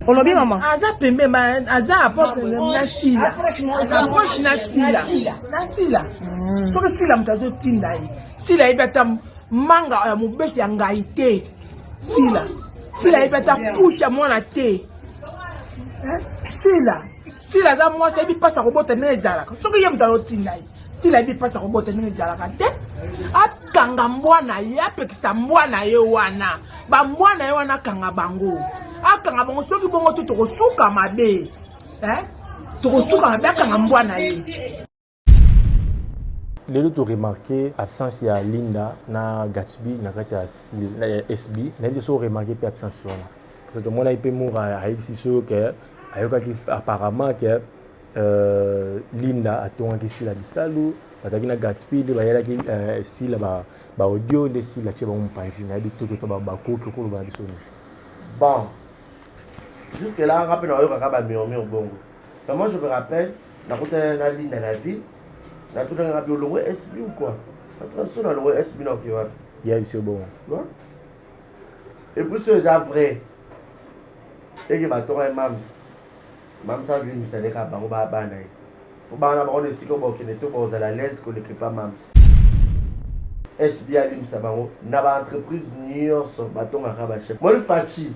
Olobi mama? Aza pembe aza approche na sila. Approche na sila. Na sila. Hmm. Soki sila moto azotinda ye. Sila ayebi ata manga ya mobeti ya ngai te. Sila. Sila ayebi ata couche ya mwana te. Sila. Sila aza mwasi ayebi mpasi ya kobota ndenge ezalaka. Soki ye moto azotinda ye. Sila ayebi mpasi ya kobota ndenge ezalaka te. Akanga mbwa na ye, apekisa mbwa na ye wana. Bambwa na ye wana akanga bango. Akanga bango soki bongo te tokosuka mabe. Eh? Tokosuka mabe akanga mbwa na ye. Lelo to remarquer absence ya Linda na Gatsby na kati ya SB. Nayebi te soki o remarquer mpe absence wana. Parce que tomonaki mpe Mura ayebisi biso ke ayokaki apparemment ke euh, Linda atongaki Sila Bisalu, bazalaki na Gatsby nde bayelaki euh, Sila ba, ba audio nde Sila atie bango mopanzi. Nayebi te toto bakoki okoloba na biso nini. Bon, jusque là nga mpe nayokaka ba murmure bongo. Mais moi je me rappelle nakutana na Linda na ville, natunaka nga bi olongwe SB ou quoi? Parce que so nalongwe SB na oke wapi? Ya biso bongo. Ouais. Et puis so eza vrai eke batonga ye mams mams alimbisa nde kaka bango baa bana ye po bana bango na esika bakokende to bakozala l'aise koleka epa mams sb alimbisa bango na baentreprise nyonso batongaka bachef moni faci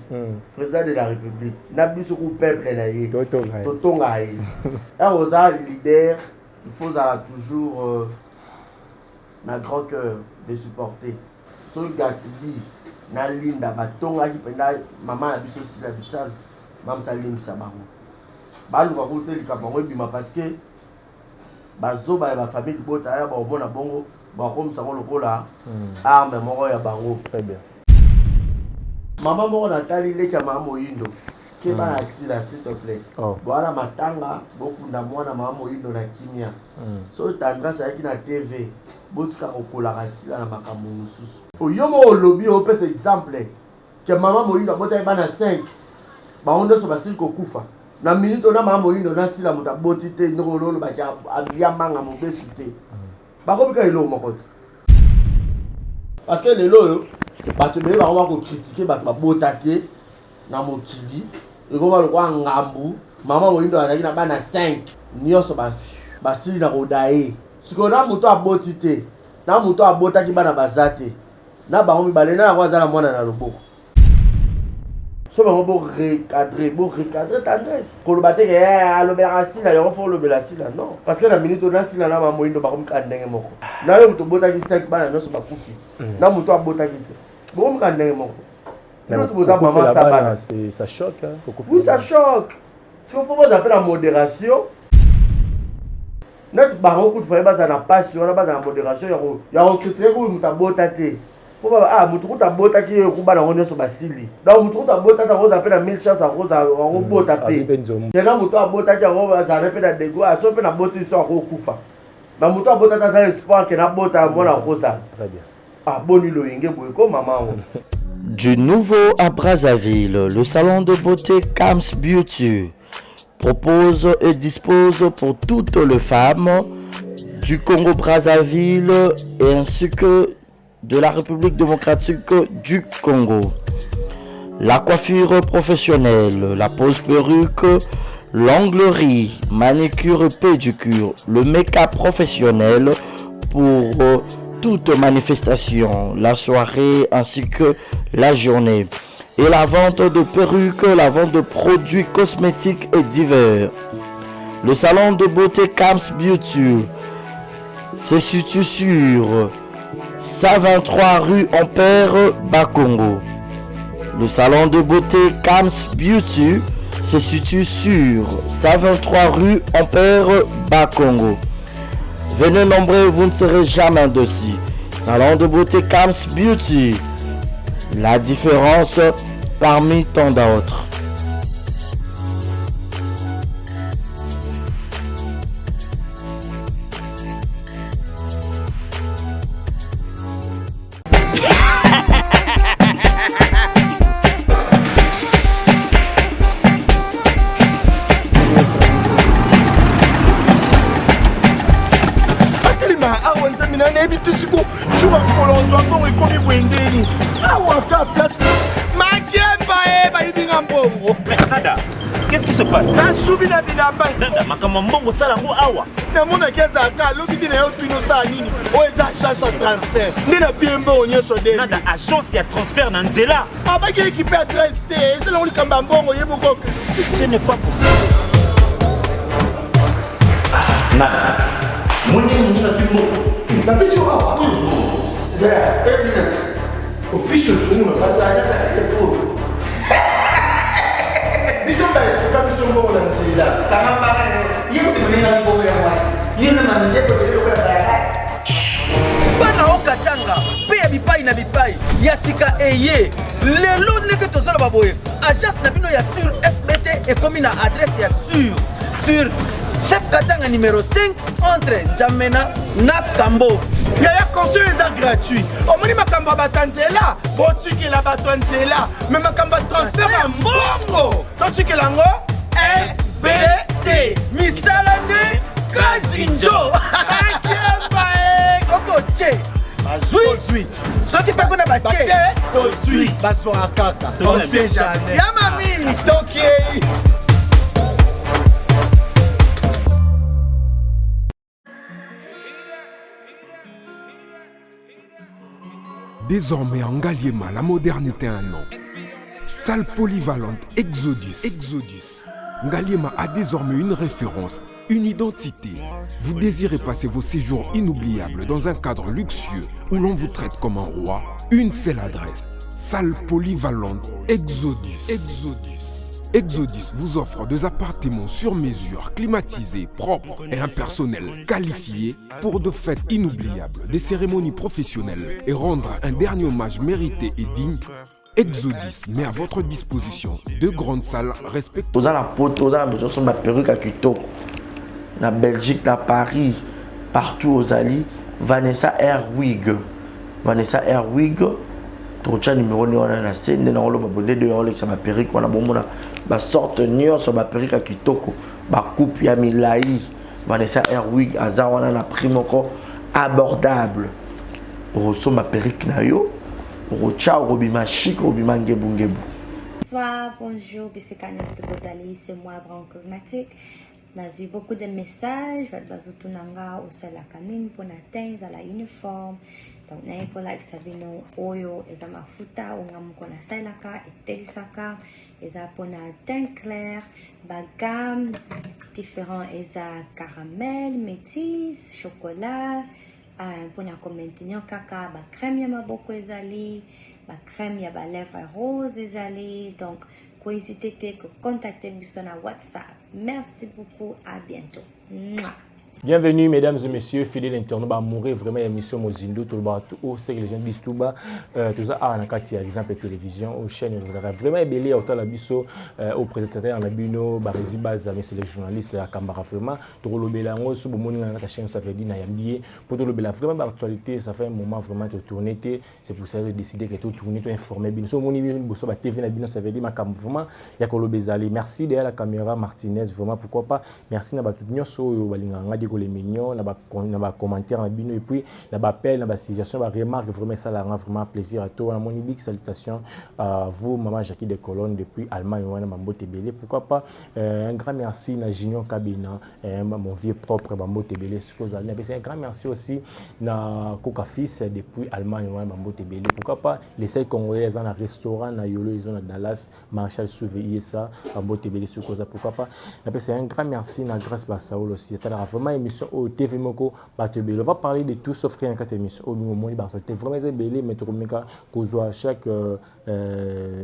président de la république na biso ku peuple na ye totonga ye ere oza leader il faut ozala toujours euh, na grand cœur de supporter soki gatibi na linda batongaki mpenza mama na biso sila bisalu mamisa alimbisa bango baluka kutu te likambo yango ebima parce que bazoba ya bafamille libota ya bakomona bongo bakomisa yango lokola arme moko ya bango. Très bien. Mama moko natali leki ya mama moyindo keba na sila s'il te plaît. Oh. Boala matanga bokunda mwana mama moyindo na kimia. Soki tendresse ayaki na TV botika kokolaka sila na makambo mosusu. Yo moko olobi opesa exemple ke mama moyindo abotaki bana 5 bango nyonso basili kokufa na minute oyo na mama moyindo na sila moto aboti te ndenge ololobaki alia manga mobesu te bakomi kaka eloko moko te parce que lelo oyo bato ebele bango bakocritiquer bato babota te na mokili ekoma lokola ngambu mama moyindo azalaki na bana 5 nyonso basili na koda ye sikoyo na moto aboti te na moto abotaki bana baza te na bango mibale na yango aza na mwana na loboko so bango borecadre borecadre tendresse koloba te ke alobelaka sila yango fo olobela sila non parce que na minute oyo na sila na mama moyindo bakomi kaka ndenge moko na yo moto obotaki 5 bana nyonso bakufi na moto abotaki te bokomi kaka ndenge moko bino to boza mama sa bana. Ça choque hein. Oui, ça choque. Siko fo boza mpe na modération neti bango kutu faye bazala na mpasi wana bazala na modération ya kocritiquer kutu moto abota te po ah moto kutu abotaki ye ku bana yango nyonso basili donc moto kutu abotaki akozala mpe na mille chance akobota mpe tena moto abotaki yango azala mpe na dego aso mpe na boti so akokufa na moto abotaki aza espoir ke nabota mwana akozala ah boni loyenge boye ko mama yango. Du nouveau à Brazzaville, le salon de beauté Kams Beauty propose et dispose pour toutes les femmes du Congo-Brazzaville et ainsi que de la République démocratique du Congo. La coiffure professionnelle, la pose perruque, l'onglerie, manicure et pédicure, le make-up professionnel pour toute manifestation, la soirée ainsi que la journée. Et la vente de perruques, la vente de produits cosmétiques et divers. Le salon de beauté Kams Beauty se situe sur 123 rue Ampère Bakongo. Le salon de beauté Kams Beauty se situe sur 123 rue Ampère Bakongo. Venez nombreux, vous ne serez jamais déçus. Salon de beauté Kams Beauty. La différence parmi tant d'autres. Atelema awa nzambe na nayebi te siko jour ya mokolo ozwa mbongo ekomi boye ndeni awa ka place makemba e. Eh, bayibi nga mbongo. Mais Nada, qu'est-ce qui se passe? Nasubi na bilamba. Nada, makambo ya mbongo osala yango awa. Namonaki azalaka alobi te na yo tuni osala nini oyo eza agence ya transfert nde na pie mbongo nyonso de. Nada, agence ya transfert na nzela. Abaki ekipe adresse te eza nango likambo ya mbongo ye moko. Ce n'est pas possible. Nada, moni moninga azwi mbongo. Napesi yo awa. Zela, une minute. Opiso tshungu na bato aza telefone. Biso baestoka biso mbongo na nzela. Kanga mbanga yo. Ye kutu moninga mbongo ya mwasi. Yo na mandeko ebele lokola bayakasi. Bana o Katanga mpe ya bipai na bipai ya sika eye lelo ndenge tozoloba boye agence na bino ya sur fbt ekomi na adresse ya sur sur chef Katanga numéro 5 entre N'Djamena na Kambo. Yaya conseil eza gratuit omoni makambo ya bato ya nzela botikela bato ya nzela me makambo ya transfert ya mbongo totikela yango fbt misala nde kasi njo soki otie bazwi soki mpe kuna batie tozwi bazwaka kaka on sait jamais ya mami tokei. Désormais en Ngaliema, la modernité a un nom. Salle polyvalente Exodus. Exodus. Ngaliema a désormais une référence, une identité. Vous désirez passer vos séjours inoubliables dans un cadre luxueux où l'on vous traite comme un roi? Une seule adresse. Salle polyvalente Exodus. Exodus. Exodus vous offre des appartements sur mesure, climatisés, propres et un personnel qualifié pour de fêtes inoubliables, des cérémonies professionnelles et rendre un dernier hommage mérité et digne. Exodus met à votre disposition deux grandes salles respectueuses. Oza na poto, oza na besoin osomba perruque ya kitoko na Belgique, na Paris, partout ozali, Vanessa Airwig. Vanessa Airwig, tokotya numero nde wana na se nde nakoloba boye nde de olekisa ba perruque wana bomona ba sorte nyonso ba perruque ya kitoko, ba coupe ya milai. Vanessa Airwig aza wana na prix moko abordable. Okosomba perruque na yo, okotya, okobima chic, okobima ngebu ngebu. Bonsoir, bonjour, bisika nyonso bozali, c'est moi Brown Cosmetic. Nazwi beaucoup de messages, bato bazotuna nga osalaka nini mpona teint ezala uniforme. Donc naye kolakisa bino oyo eza mafuta oyo nga moko nasalelaka, etelisaka, eza mpona teint clair, ba gamme différent, eza caramel, métis, chocolat, mpona komaintenir kaka ba crème ya maboko ezali, ba crème ya ba lèvres rose ezali. Donc kohésite te kocontacte biso na WhatsApp. Merci beaucoup, à bientôt. Mouah. Bienvenue mesdames et messieurs, fidèles internautes, bah mourir vraiment émission Mozindo, tout le bas, tout ce que les gens disent tout bas, tout ça à nakati exemple télévision, aux chaînes, vous avez vraiment ebelé autant la biso au présentateur na bino Barezi Baza, mais c'est les journalistes à Kambara vraiment, tout le belango sous bomoni na la chaîne ça veut dire na yambié pour tout le bela vraiment l'actualité, ça fait un moment vraiment de tourner, c'est pour ça que j'ai décidé que tout tourner, tout informer bino. So moni bino boso ba TV na bino ça veut dire makambo vraiment ya kolobezali. Merci derrière la caméra Martinez vraiment pourquoi pas. Merci na bato nyonso oyo balingaka nga Diko les mignons na ba na ba commentaire na bino et puis na ba appel na ba suggestion ba remarque vraiment ça la rend vraiment plaisir à toi. Na moni big salutation à vous maman Jackie de Colonne depuis Allemagne wana mambote belé. Pourquoi pas un grand merci na Junior Kabina mon vieux propre bambote belé ce que vous allez. Un grand merci aussi na Coca Fils depuis Allemagne wana bambote belé. Pourquoi pas les 7 Congolais ils ont un restaurant na Yolo ils ont na Dallas Marshall Souve ISA bambote belé ce que vous allez. Pourquoi pas c'est un grand merci na Grâce Basaoul aussi. C'est vraiment émission au TV moko bato belé. On va parler de tout sauf rien quand émission au moni ba c'était vraiment belé mais to kozwa chaque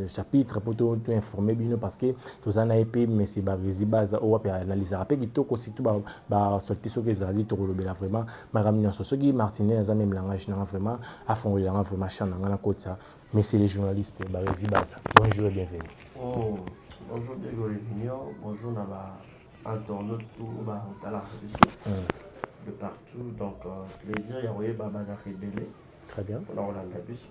chapitre pour tout informer bino parce que tous en a épée mais c'est Barezi Baza au wapi analyser rapide kitoko surtout ba ba sorti ce que ezali to kolobela vraiment makambo nyonso. Soki Martinez aza même langage na vraiment afongolela nga vraiment champ na nga na kotsa. Mais c'est les journalistes Barezi Baza. Bonjour et bienvenue. Oh, bonjour Diego Mignon, bonjour na ba internautes tout ba otala biso. De partout, donc plaisir ya koyeba baza rebelle. Très bien. On a Rolanda biso.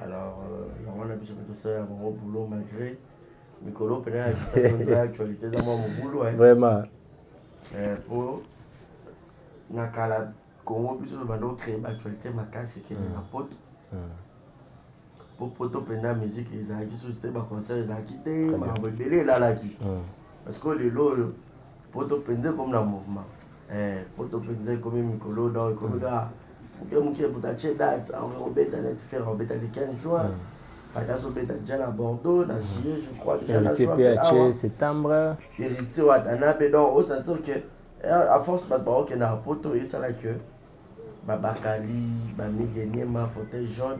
Alors on a biso tout ça un gros boulot malgré Mikolo pena ya kisasa nza actualité za mwa boulot hein. Vraiment. Pour na kala Congo biso bando créer actualité makasi ke na poto. Po poto mpenza musique ezalaki susu te, baconcert ezalaki te, makambo ebele elalaki. Parce que lelo oyo poto mpenza ekomi na mouvement. Eh, poto mpenza ekomi mikolo, donc ekomi kaka moke moke. Moto atie date, akoki kobeta neti Ferre akobeta le 15 juin. Fally azobeta déjà na Bordeaux na juillet, je crois déjà na Héritier juin mpe mpe atie awa. Septembre. Héritier Watanabe. Donc osentir que à force bato bakokendaka poto, esala que babakali bamigeniema fauteuil jaune.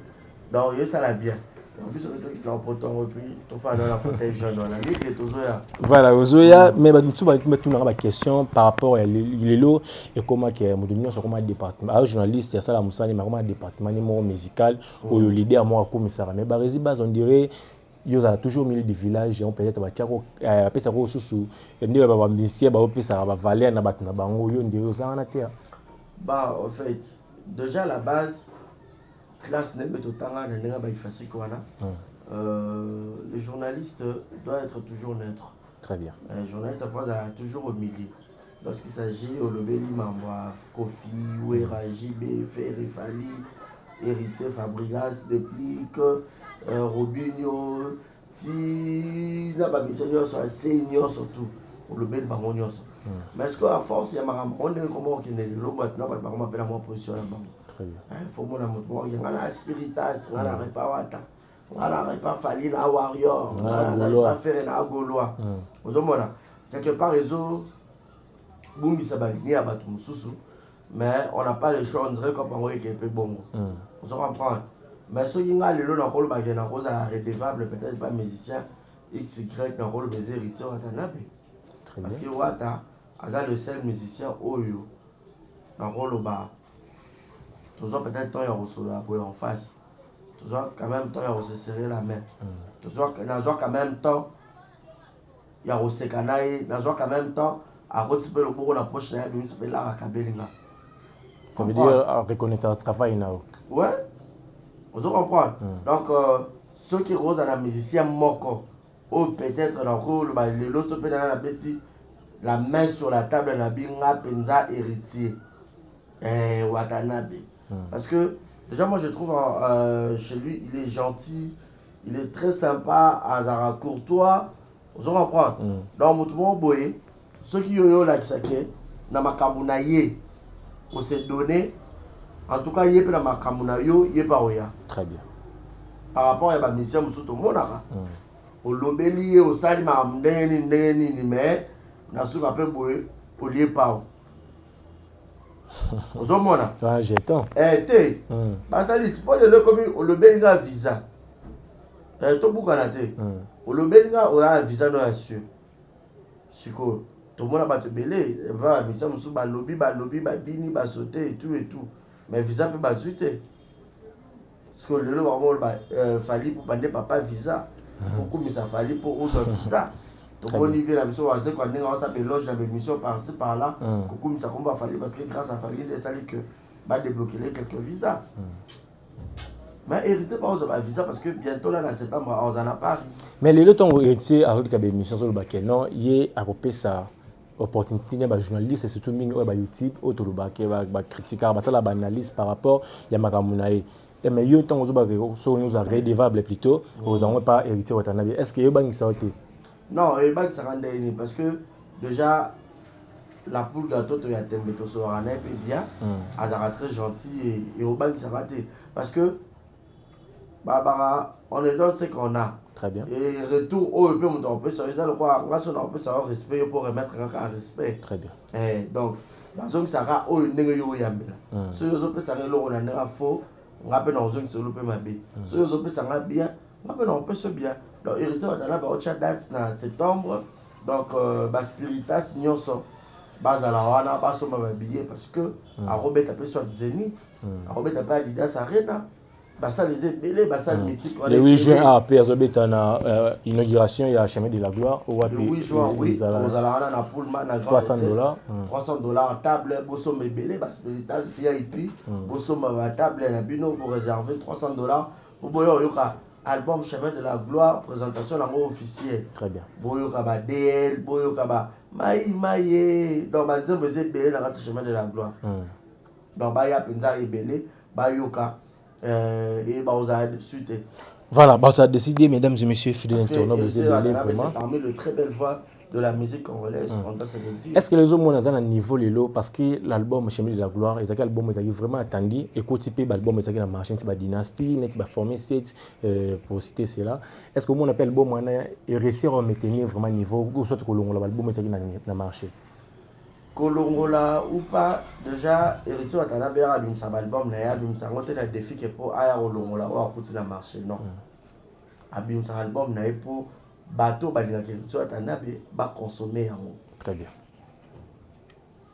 Donc esala bien. Donc biso mpe tokitaka poto yango, puis tofanda na fauteuil jaune wana mike tozoya. Voilà, ozoya, mais bato mosusu batunaka baquestion par rapport ya lelo ekomaki moto nyonso akoma département ayo journaliste asala mosala, mais akoma département ni moko musical oyo leader moko akomisaka. Mais Baresi Base, on dirait yo ozala toujours au milieu du village. Yango peut-être batiako, bapesaka lisusu nde bamusicien baopesaka bavaleur na bato na bango. Yo ndire oza wana te. Bah, en fait, déjà la base, classe ndenge totanga na ndenge baifasiki wana, le journaliste doit être toujours neutre. Très bien. Journaliste afo azala toujours au milieu lorsqu'il s'agit olobeli mambo ya Kofi, Wera, JB, Ferre, Fally, Héritier, Fabregas, Deplick, Robinho, ti na bamission nyonso ase nyonso, tout olobeli bango nyonso. Mais ce que à force ya makambo ngo ndenge koma okende lelo, bato na bato bakoma mpe na mwa position na bango. Très bien. Faut mona moto moko: nga na spiritas, nga na repa wata, nga na repa Fally na warrior, nga na repa Ferre na gaulois. Ozomona quelque part ezobungisa balingi ya bato mosusu, mais on n'a pas le choix. On dirait comme bango eke mpe bongo, ozo comprendre. Mais soki nga lelo nakolobake nakozala redevable peut-être pas musicien xy, nakoloba eza Héritier Watanabe, parce que Wata aza le seul musicien oyo nakoloba tozwa peut-être temps ya kosolola boye en face, tozwa quand même temps ya kose serrer la main, nazwa quand même temps ya koseka na ye, nazwa quand même temps akoti mpe loboko na poche na ye, abimisi mpe laka akabeli nga. Ça veut dire reconnaître travail na yo. Ouais, ozo comprendre. Donc soki koza na musicien moko oyo peut-être nakoloba lelo so mpe nana nabeti la main sur la table na binga mpenza Héritier Watanabe, parce que déjà moi je trouve chez lui, il est gentil, il est très sympa, azalaka courtois, ozo comprendre. Donc motu moko boye, soki yo oyo olakisake na makambo na ye ose donner, en tout cas ye mpe na makambo na yo ye mpe aoya. Très bien. Par rapport ya bamusicien mosusu tomonaka, olobeli ye, osali makambo ndenge nini ndenge nini, mais na suka mpe boye olie pao, ozomona. Ah, jeton. Eh, te, basali ti mpo lelo ekomi olobeli nga visa, tobukana te. Olobeli nga oya na visa no ya sur. Sikoyo tomona bato ebele va bamisia mosusu balobi balobi, babini, basote et tout et tout, mais visa mpe bazwi te. Sikoyo lelo bakomoloba Fally mpo bande papa visa, fokumisa Fally mpo ozwa visa. Tomoni vie na biso wazekwa ndenge aosala éloge na bémission par-ci par-là, kokumisa kombo Fally, parce que grâce à Fally nde esali que badébloquer quelques visas. Mais Héritier pa ozwa bavisa, parce que bientôt là na septembre aoza na Paris. Mais lelo ntango Héritier azolika baémission, azoloba ke non, ye akopesa opportunité na bajournaliste, surtout mingi oyo bayoutube oyo tolobaka bacritiquaka, basala baanalyse par rapport ya makambo na ye. Mais yo ntango ozobaka soki ozwa redevable plutôt ozango pa Héritier Watanabe, est ce que eyebangisa yo te? Non, ebangisaka ndenge nini? Parce que déjà la poule gâteau to ya tembe, tosolaka na ye mpe bien, azalaka très gentil, eobangisaka te, parce que babaka on est donne ce qu'on a. Très bien. Et retour oyo mpe moto akopesa yo eza lokola nga so nakopesa yo respect, yo mpo remettre kaka respect. Très bien. Donc bazongisaka oyo ndenge yo oyambela. Soki ozopesanga eloko na ndenge faux, nga mpe nakozongisa olo mpe mabe. Soki ozopesanga bien, nga mpe nakopesa bien. Donc Héritier Watanabe baotya date na septembre. Donc baspiritas nyonso bazala wana, basomba babillet, parce que akobeta mpe soit Zénith, akobeta mpe Adidas Arena, basale eza ebele, basale mythique. Le 8 juin a mpe azobeta na inauguration ya Chemin de la Gloire. Wapi? Le 8 juin, oui, ozala wana na Pullman na 300 $. 300 $ table. Bosomba ebele, baspiritas VIP, bosomba batable na bino, boréserve 300 $ po boya oyoka album Chemin de la Gloire, présentation nango officielle. Très bien. Boyoka ba DL, boyoka ba mai mai, donc banzembo eza ebele na kati Chemin de la Gloire. Donc baya mpenza ebele, bayoka. Et bakozala dessus te. Voilà, bakozala décidé, mesdames et messieurs, fidèles internautes, boza ebele vraiment. Parmi le très belle voix de la musique congolaise, on doit se le dire. Est-ce que les hommes ont un niveau lelo? Parce que l'album Chemin de la Gloire ezalaki album ezalaki vraiment attendu, ekoti mpe baalbum ezalaki na marché neti badynastie, neti baforme 7, pour citer cela. Est ce que omona mpe album wana eréussir à maintenir vraiment niveau ou soit kolongola baalbum ezalaki na marché? Kolongola ou pas, déjà Héritier Watanabe ayaka abimisa baalbum na ye, abimisa yango te na défi ke mpo aya kolongola oyo akuti na marché, non. Abimisaka album na ye mpo bato balingaka Héritier Watanabe baconsommer yango. Très bien.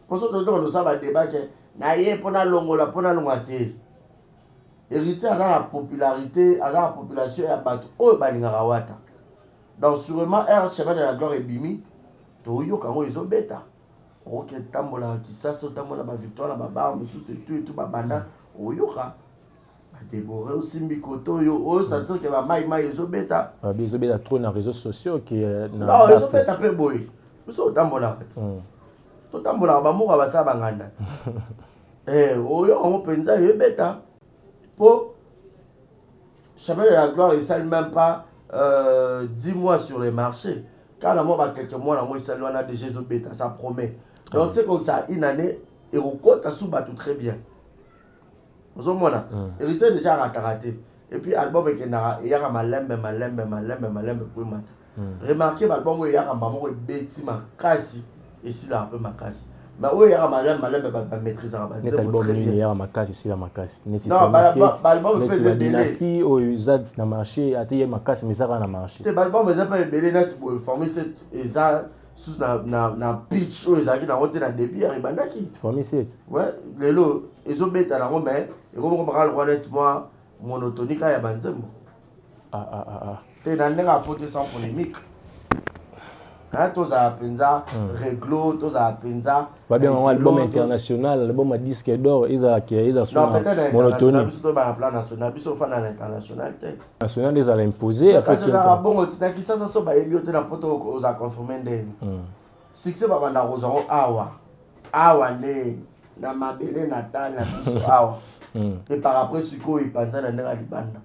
Mpo so totoka tosala badébat ke na ye mpo nalongola, mpo nalongola te. Héritier aza na popularité, aza na population ya bato oyo balingaka Wata. Donc sûrement air Chemin de la Gloire ebimi, toyoka yango ezobeta. Okoki tambola Kisasa, otambola bavictoire na babar mosusu etu etu, babanda oyoka badébore, osimbi kote oyo osentir ke bamai mai ezobeta. Babi ezobeta trop na réseaux sociaux ke na non, ezobeta mpe boye. Biso otambolaka ti, totambolaka, bamboka basala banganda ti, oyo yango mpenza eyebeta mpo Chemin de la Gloire esali même pas 10 mois sur le marché. Kaka na mwa ba quelques mois nango esali wana, déjà ezobeta, ça promet. Donc c'est comme ça, une année ekokota su bato très bien. Ozomona Héritier déjà arataka te. Et puis album ekendaka, eyaka malembe malembe malembe malembe po emata. Remarque, baalbum oyo eyaka mba moko ebeti makasi, esilaka mpe makasi, mais oyo eyaka malembe malembe, bato bamaîtrisaka. Neti album nini eyaka makasi, esila makasi? Neti neti badynastie oyo eza na marché, ate ye makasi, mais ezaka na marché. Te, baalbum eza mpe ebele. Neti boye Formule 7 eza susu na pitch oyo ezalaki nango te na début ya ebandaki. Formule 7. Ouais, lelo ezobeta nango, mais ekomokomaka lokwa neti mwa monotonie kaka ya banzembo. Ah, ah, ah, ah. Te, na ndenge afo te, sans polémique, tozala mpenza réglo, tozala mpenza. Babenga album international, album ya disque d'or, ezalaka eza so monotonie. Biso toyeba na plan national, biso ofanda na international te. National ezala imposé. Kasi ezalaka bongo na Kisasa, so bayebi yo te na Poto, oza confirme ndeni succès babanda kozwa ngo awa awa nde na mabele natal na biso awa, et par après sikoyo epanza na ndenge ya libanda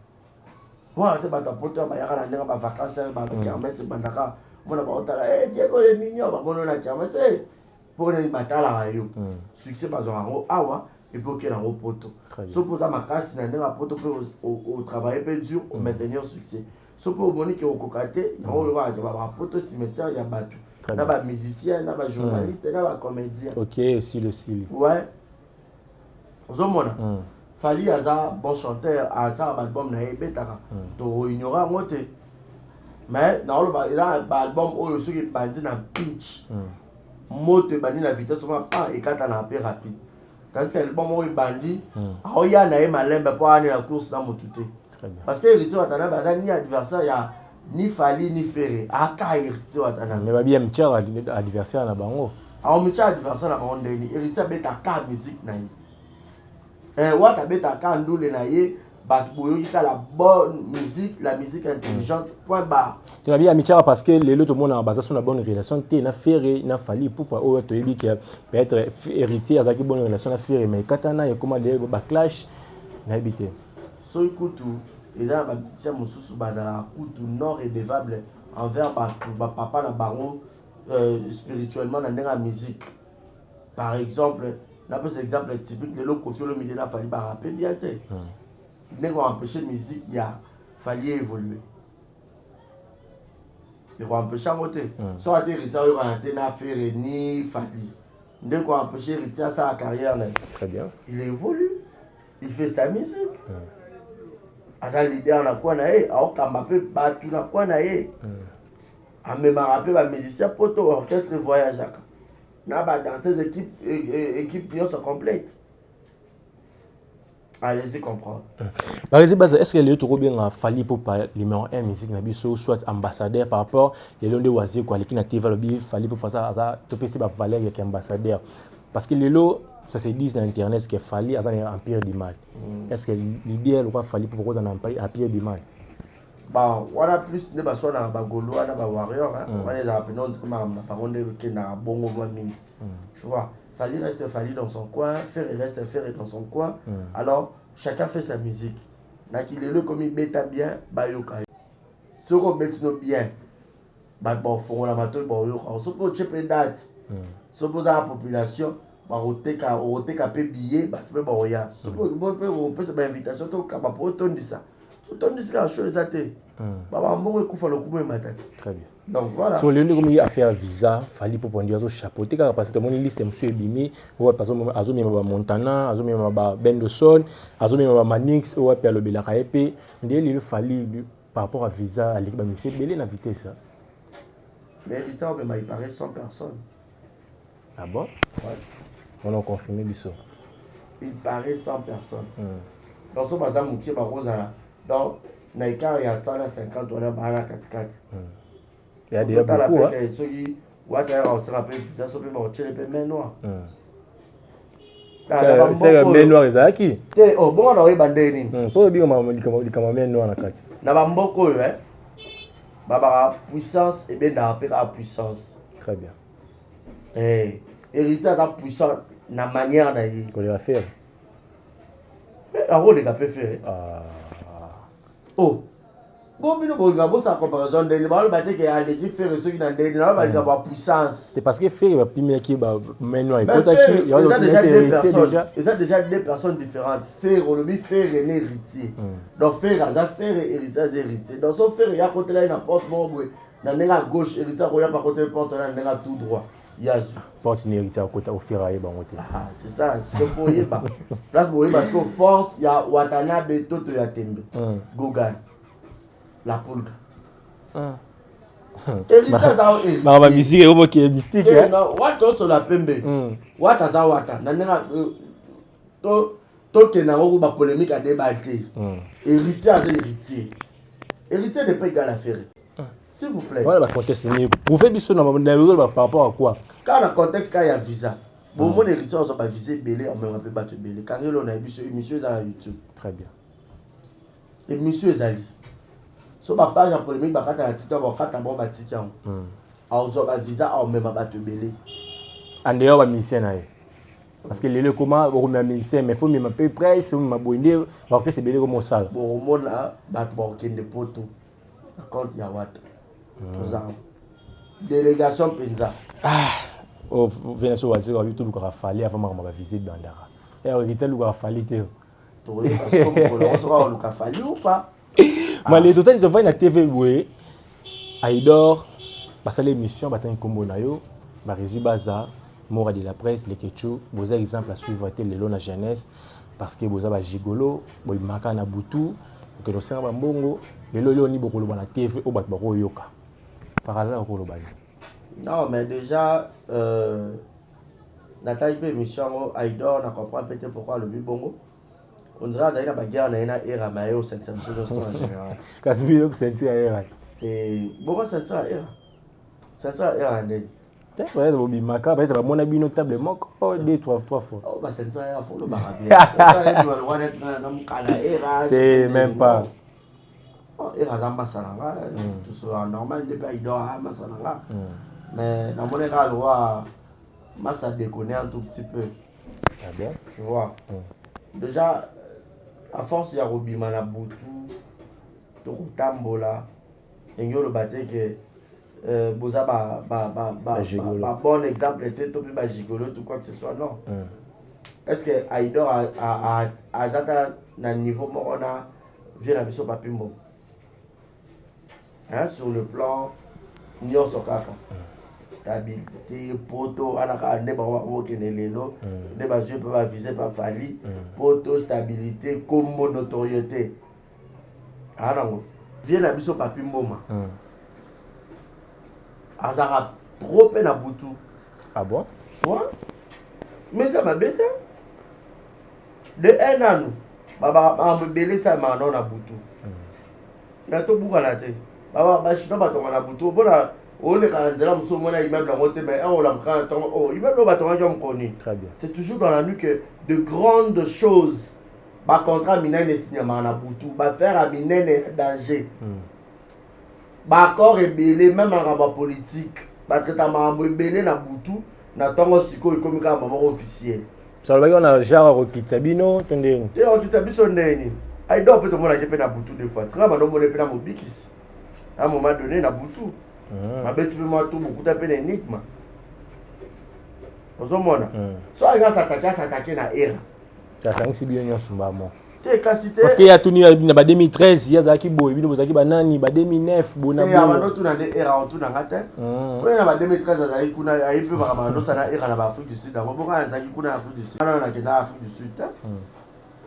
wana te. Bato ya Poto bayaka na ndenge bavacance, bakermesse ebandaka, mona baotala Diego le mignon, bamono na kermesse mpo nini batalaka yo. Succès bazwaka yango awa et puis okende yango Poto. So mpo oza makasi na ndenge ya Poto mpe otravaille mpe dur, omaintenir succès. So mpe omoni ke okoka te yango, oyo kaka bapoto cimetière ya bato na bamusicien, na bajournaliste, na bacomédien. Ok, osili, osili. Ouais, ozomona Fally aza bon chanteur, asala baalbum na ye, ebetaka, toignore yango te. Mais naoloba eza baalbum oyo soki ebandi na pitch, moto ebandi na vitesse oma pan, ekatana mpe rapide, tandis que album oyo ebandi, aoya na ye malembe mpo ane na course na motu te, parce que Héritier Watanabe aza ni adversaire ya ni Fally ni Ferre, aka Héritier Watanabe. Mais babi ya mitia adversaire na bango. Aomitia adversaire na bango ndeni? Héritier abetaka musique na ye, Wata abetaka ndule na ye, bato boyoki ka la bonne musique, la musique intelligente, point barre. Tonabi ya mitiaka parce que lelo tomonaka baza so na bonne relation te na Ferre na Fally Ipupa. Oyo toyebi ke peut-être Héritier azalaki bonne relation na Ferre, mais ekatana, ekoma lelo baclash, nayebi te. Soki kutu eza na bamusicien mosusu bazalaka kutu non redevable envers bato bapapa na bango spirituellement na ndenge ya musique. Par exemple, napesa exemple typique: lelo Koffi Olomide na Fally barappe bien te, ndenge koempêche musique ya Fally évolue, ekoempêche yango te. Soki ate Héritier oyokana te na Ferre ni Fally, nde koempêche Héritier asala carrière na ye? Très bien. Il évolue, il fait sa musique, aza leader na kwa na ye, aokamba mpe bato na kwa na ye, amemaka mpe bamusicien Poto, orchestre voyageaka na badanseuse, équipe nyonso complète. Allez-y comprendre. Barezi Baza, est ce que lelo tokobenga Fally Ipupa numéro 1 musique na biso, soit ambassadeur, par rapport lelo nde Wazekwa aleki na TV, alobi Fally Ipupa aza, topesi bavaleur yaki ambassadeur, parce que lelo ça se dit na internet que Fally aza na empire du mal? Est ce que l'idée lokwa Fally Ipupa koza na empire du mal? Bon, wana plus nde baswanaka bagolo wana, bawarrior wana, ezalaka mpena ondima makambo na bango nde ekendaka bongo mwa mingi, tu vois. Fally reste Fally dans son coin, Ferre reste Ferre dans son coin. Alors chacun fait sa musique. Na kilelo ekomi beta bien bayoka yo. Soki obeti no bien bato bakofongola matoi bakoyoka soki otie mpe date hmm. soki oza na population bakoteka okoteka mpe billet bato mpe bakoya soki hmm. mpe okopesa bainvitation tokaba mpo otondisa otondisi kaka show eza te hmm. baba mbongo ekufa lokumu emata ti Donc voilà. So lelo ndeko affaire visa, Fally Ipupa ndi azo chapeauter kaka parce que tomoni liste mosusu ebimi, oyo parce azo mema ba Montana, azo mema ba Bendoson, azo mema ba Manix, oyo wapi alobelaka ye pe. Nde lelo Fally par rapport à visa aleki ba musiciens ebele na vitesse. Mais visa obema il paraît 100 personnes. Ah bon? Ouais. On a confirmé biso. Il paraît 100 personnes. Mm. Donc so baza mokie bakozala donc na écart ya 150 wana baa na katikati. Mm. Ya déjà beaucoup hein. Soki wata ya osala pe visa so pe bakotiele pe main noire. Mm. Seke main noire ezalaki te oh bongo na oyeba ndenge nini hmm, mpo oyebi likambo main noire na kati na bamboka oyo eh, babaka puissance ebendaka mpe kaka puissance très bien Eh, héritier aza puissant na manière na ye. Koleka Ferre. Akoleka mpe Ferre. Ah. Oh. Bo bino bolinga bosala comparaison ndenge baloba te ke aleki Ferre soki na ndenge naloba likambo ya puissance. C'est parce que Ferre bapimelaki ba main noire ekotaki déjà. Eza déjà deux personnes différentes. Ferre olobi Ferre ne héritier. Hmm. Donc Ferre aza Ferre, héritier aza héritier. Donc so Ferre ya kotela ye na porte moko boye na ndenge ya gauche héritier akoya pa kote porte na ndenge ya tout droit ya zwi porte ni héritier akota ofira ye bango te ah, c'est ça siko po oyeba place boyeba siko force ya watanabe toto ya tembe hmm. gogan la pulga hmm. makambo misike omokie mystique eh, wata osola pembe hmm. wata aza wata na ndenge euh, tokende yango ku bapolémique ya debal te héritier aza héritier héritier n'est pas égal à ferre S'il vous plaît. Voilà ba contexte ni prouver biso na na par rapport à quoi? Quand na contexte ka ya visa. Bon mon héritier ozo ba visa ebele omema pe bato ebele. Kangelo na biso émission eza na YouTube. Très bien. Émission ezali. So ba page ya polémique bakata na TikTok bakata bango batiki yango. Hmm. Azwa ba visa omema bato ebele. En dehors ba musicien na ye. Parce que lelo ekoma okomema musicien mais faut mema pe presse omema boye nde ba orchestre ebele ekoma osala. Bokomona bato bakokende poto. na compte ya wata hmm. toza délégation mpenza ah, oh, vena so waziri wabi tolukaka fali avant makambo bavise ebandaka héritier alukaka fali te oluka fali ou pas male totali tovandi na tv boye aidor basali émission batangi nkombo na yo barezi baza mora de la presse lekechu boza exemple à suivre te lelo na jeunesse parce que boza bagigolo boyimaka na butu okende kosenga bambongo lelo eloko nini bokoloba na tv oyo bato bakoyoka parallèle okoloba nini non mais déjà euh, natali mpe émission yango aidor na comprendre mpe te pourquoi alobi bongo on dirait azali na baguerre na ye na era ma ye osangisa biso nyonso na général kasi bino ceinture ya era te bongo ceinture ya era ceinture ya era na ndenge Te peut-être bobimaka peut-être bamona bino table moko deux trois trois fois. Oh ba senza ya folo baka bien. Senza ya dwa wana tina na mukala era. Te même pas. Oh era za masala nga mm. tout ça normal nde pe idor a masala nga. Mm. Mais na mona ka loi master déconner un tout petit peu. Ah bon? Tu vois. Mm. Déjà à force ya kobima na butu tokotambola elingi oloba te ke euh, boza ba, ba, ba, ba, ba, ba bon exemple te to mpe bagigolo tout quoi que ce soit non mm. est ce que aidor aza ta na niveau moko na vie na biso papi mbongo hein, sur le plan nyonso kaka mm. stabilité poto wana kaka nde bango bakokende lelo mm. nde bazwi mpe bavise mpe afali mm. poto stabilité kombo notoriété aa nango vie na biso papi mboma mm. azalaka trop mpe na butu ah bon ouais. mais eza mabe te de un nanu makambo ebele esalemaka nao na butu mm. na tobukana te bachinois batonga na butu mpona oleka na nzela mosusu omona immeuble yango te mais olamukaka na ntongo o oh, immeuble oyo batongaki ya mokoni c'est toujours dans la nuit que de grandes choses ba contrat minene esignamaka na butu ba affaire ya minene ya danger mm. ba accord ebele meme makambo ya politique batraita makambo ebele na butu na ntongo sikoyo ekomi kaka moko officiel salobaki wana genre akokitisa bino to ndenge te akokitisa biso ndenge nini. Aidor mpe tomonaki mpe na butu deux fois. Tika bando mona mpe na mobikisi. À un moment donné na butu. Babeti mpe mwa tour bokuta mpe na enigme. Ozomona. So alingi asatake asatake na era. Asangisi bino nyonso mbamo. Te kasi te. Parce que ya tuni na ba 2013 ye azalaki boye bino bozalaki banani ba 2009 bona boye. Bando tuna nde era otuna nga te. Oyo na ba 2013 azalaki kuna ayi mpe makambo na ndosa na era na ba Afrique du Sud yango bongo azalaki kuna na Afrique du Sud. Wana nakenda Afrique du Sud te.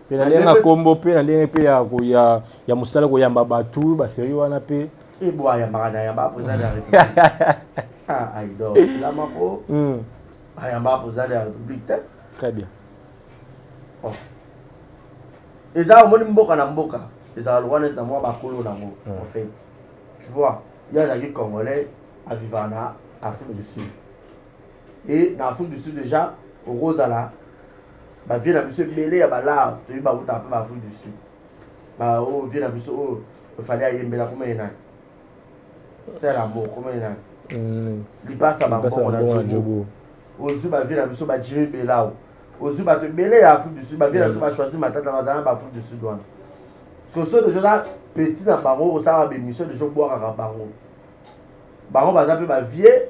Mpe na ndenge ya kombo mpe na ndenge mpe ya ya mosala koyamba bato baserie wana mpe. Ebo ayambaka na ayamba président de la République. Ah Aidor silama ko. Ayamba président de la République te. Très bien. Oh. Eza omoni mboka na mboka ezala lokola neti na mwa bakolo nango en fait. Tu vois, ye azalaki congolais avivaka na Afrique du Sud. Et na Afrique du Sud déjà okozala bavie na biso ebele ya balar toyebi bakutaka mpe ba Afrique du Sud. Ba oyo vie na biso oyo efali ayembela koma ye nani? Sel amour koma ye nani? Lipasa bambongo na Jobo. Ozwi bavie na biso ba Jimmy Belao. Ozwi bato ebele ya Afrique du Sud, bavie na biso ba choisi matata bazala na ba Afrique du Sud wana. Parce que so déjà na petit na bango osalaka ba émission déjà obwakaka bango. Bango baza mpe ba vieux,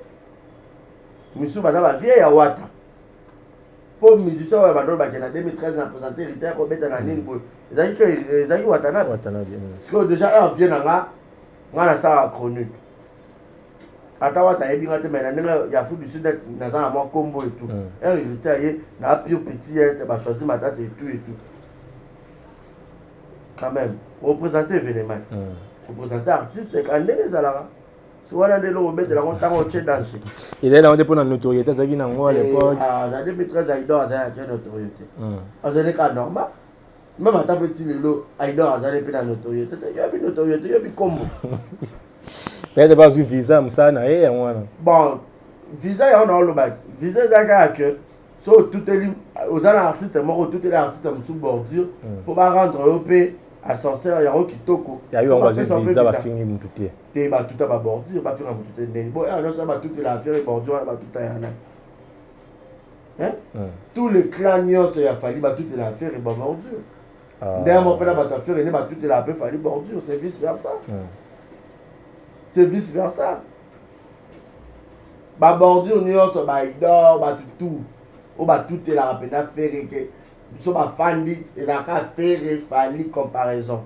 misusu baza ba vieux ya Wata. Po musicien oyo bandolo bakende na 2013 na présenter héritier kobeta na nini boye. Ezalaki ezalaki Watanabe. Watanabe. Sikoyo déjà heure vieux na nga, nga nasalaka chronique. Ata Wata ayebi nga te mais na ndenge ya Afrique du Sud naza na mwa kombo et tout. Heure héritier aye na pire petit ye ba choisi matata et tout et tout. Quand même, représenter événement. Représenter artiste ka ndenge ezalaka. So wana nde eloko obetela yango ntango otie danger. Ezali nango te mpona notoriété azalaki nango à l'époque. Na 2013 Aidor azalaki na notoriété. Azali kaka normal. Même ata mpe ti lelo Aidor azali mpe na notoriété te. Yobi notoriété, yobi kombo. Peut-être bazwi visa mosala na ye yango wana. Bon, visa yango na oloba ti. Visa eza kaka que so otuteli oza na artiste moko otuteli artiste mosusu bordure mpo barendre yo mpe ascenseur yango kitoko. Ya yo yango bazwi visa bafingi mutu te. Te batuta ba bordure bafinga mutu te ndenge bo heure nyonso batutela affaire bordure wana batuta ya nani? Hein? Tous les clans nyonso ya Fally batutela affaire ba bordure. Ndenge moko mpe na bato affaire nde batutela mpe Fally bordure, c'est vice versa. C'est vice versa. Ba bordure nyonso ba Aidor bato tout oyo batutelaka mpenza Ferre ke biso bafandi ezalaka Ferre Fally comparaison.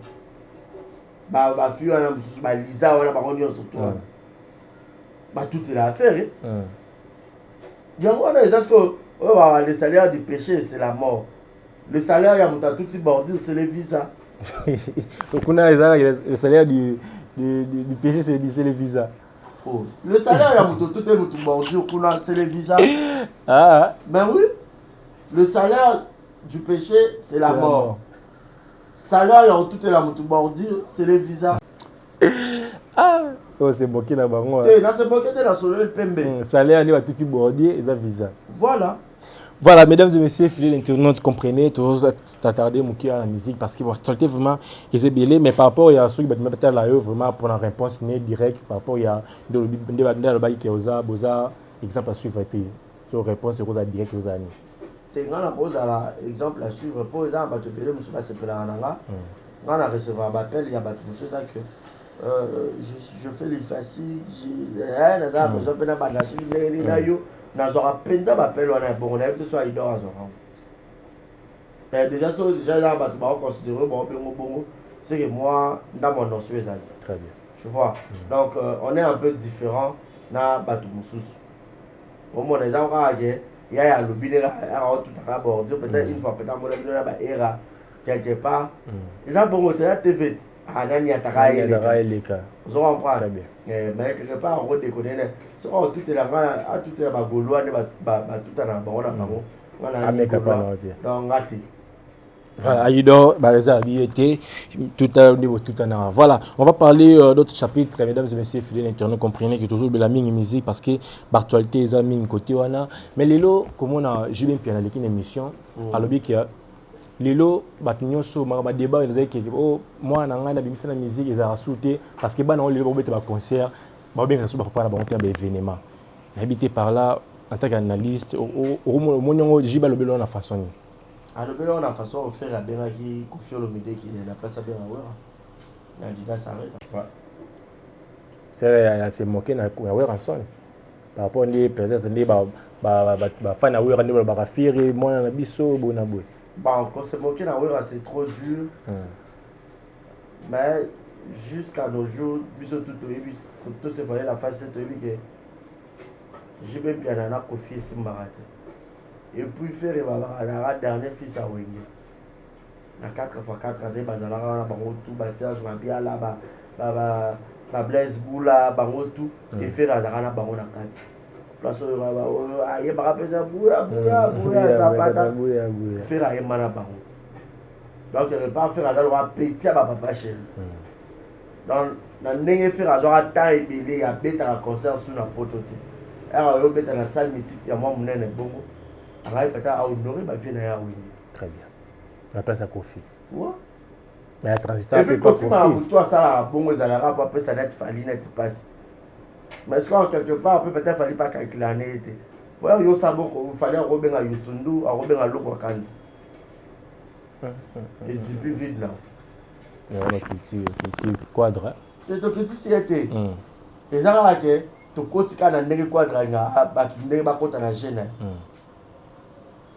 Ba ba fille wana mosusu ba Liza wana bango nyonso to wana batutela affaire. Yango wana eza sikoyo oyo ba le salaire du péché c'est la mort. Le salaire ya moto atuti bordure c'est le visa. Kuna ezalaka le salaire du péché c'est le visa. Oh, le salaire ya moto atuti moto bordure kuna c'est le visa. Ah. Mais oui, le salaire du péché c'est la mort. Salaire ya otutela moto bordure c'est le visa. Ah, oh c'est moqué na bango. Te na se moqué te na solo pembe. Salaire ni batuti bordure eza visa. Voilà. Voilà, mesdames et messieurs, fidèles internautes, comprenez, toujours t'attarder moquer à la musique parce que l'actualité vraiment est belé, mais par rapport à ceux qui battent peut-être là vraiment pour la réponse née directe par rapport à de de de oza boza exemple à suivre été sur réponse oza direct aux amis. Te nga na kozala exemple à suivre po eza na bato ebele mosusu basepelaka na nga. Nga na recevoir ba appel ya bato mosusu eza que je fais les faciles, naza na besoin mpe na banda soki ndenge nini na yo nazwaka mpenza ba appel wana ya bongo nayebi te so Aidor azwaka yango. Déjà so déjà eza bato baoconsidere baobengo bongo c'est que moi ndambo ya notion ezali. Très bien. Tu vois? Donc on est un peu différent na bato mosusu. Omona eza kaka ke yaya alobi ndenge aotutaka bordure peut-être une fois peut-être amona bino na ba era quelque part. Eza bongo te ya TV ti. Ah nani ataka eleka. Ozo comprendre? Mais quelque part on redéconne ne. Soki otutela nga atutela ba Gaulois nde batuta na bango na bango. Nga na Ameka pa na te. Donc nga te. Voilà, Aïdor, Bareza été tout à niveau tout à Voilà, on va parler d'autres chapitres, mesdames et messieurs, fidèles internautes, comprenez que toujours de la mini musique parce que l'actualité est mini côté wana. Mais lelo, comme on a Julien Piana une émission, alobi qui a lelo bato nyonso ba débat ils que oh moi na ngai na bimisa na musique ils a sauté parce que bana lelo ba ba concert ba benga so ba papa na ba ba événement. Habité par là en tant qu'analyste au au au moniongo jiba lobelo na façon. Alobeli yango na façon oyo Ferre abengaki Koffi Olomide ki na place abenga Werra na Adidas Arena. Ouais. C'est à se moquer na Werrason. Par rapport nde peut-être nde ba ba ba ba fan ya Werra nde balobaka Ferre mwana na biso boye na boye. Bon, qu'on se moquer na Werra c'est trop dur. Mais jusqu'à nos jours, biso tout toyebi to se voyait la face toyebi que JB Mpiana na Koffi esimbaka te. Et puis Ferre balobaka azalaka dernier fils ya Wenge. Na 4 x 4 nde bazalaka wana bango tout ba Serge Mabiala ba ba ba, ba Blaise Bula bango tout mm. et Ferre azalaka na bango na kati. Place oyo ba oyo ayembaka mpenza buya buya buya zapata. Ferre ayemba na bango. Donc quelque part Ferre aza lokola petit ya ba papa chéri. Mm. Donc na ndenge Ferre azwaka temps ebele abetaka concert su na poto te. Ere oyo obeta na salle mythique ya mwa monene bongo angai peut-être a honorer ba vieux na ya Wenge. Très bien. Na place ya Koffi. Ouais. Mais ya transitant Et puis Koffi makambo asalaka bongo ezalaka po apesa neti Fally neti pasi. Mais est-ce que quelque part peut peut-être Fally pas calculer na ye te. Po yo osala bongo Fally akobenga Youssou N'Dour, akobenga Lokwa Kanza. Ezipi vide na. Wana culture, culture quadre. Te tokitisi ye te. Eza kaka ke tokoti kaka na ndenge quadre alingaka bato ndenge bakota na jeu na ye.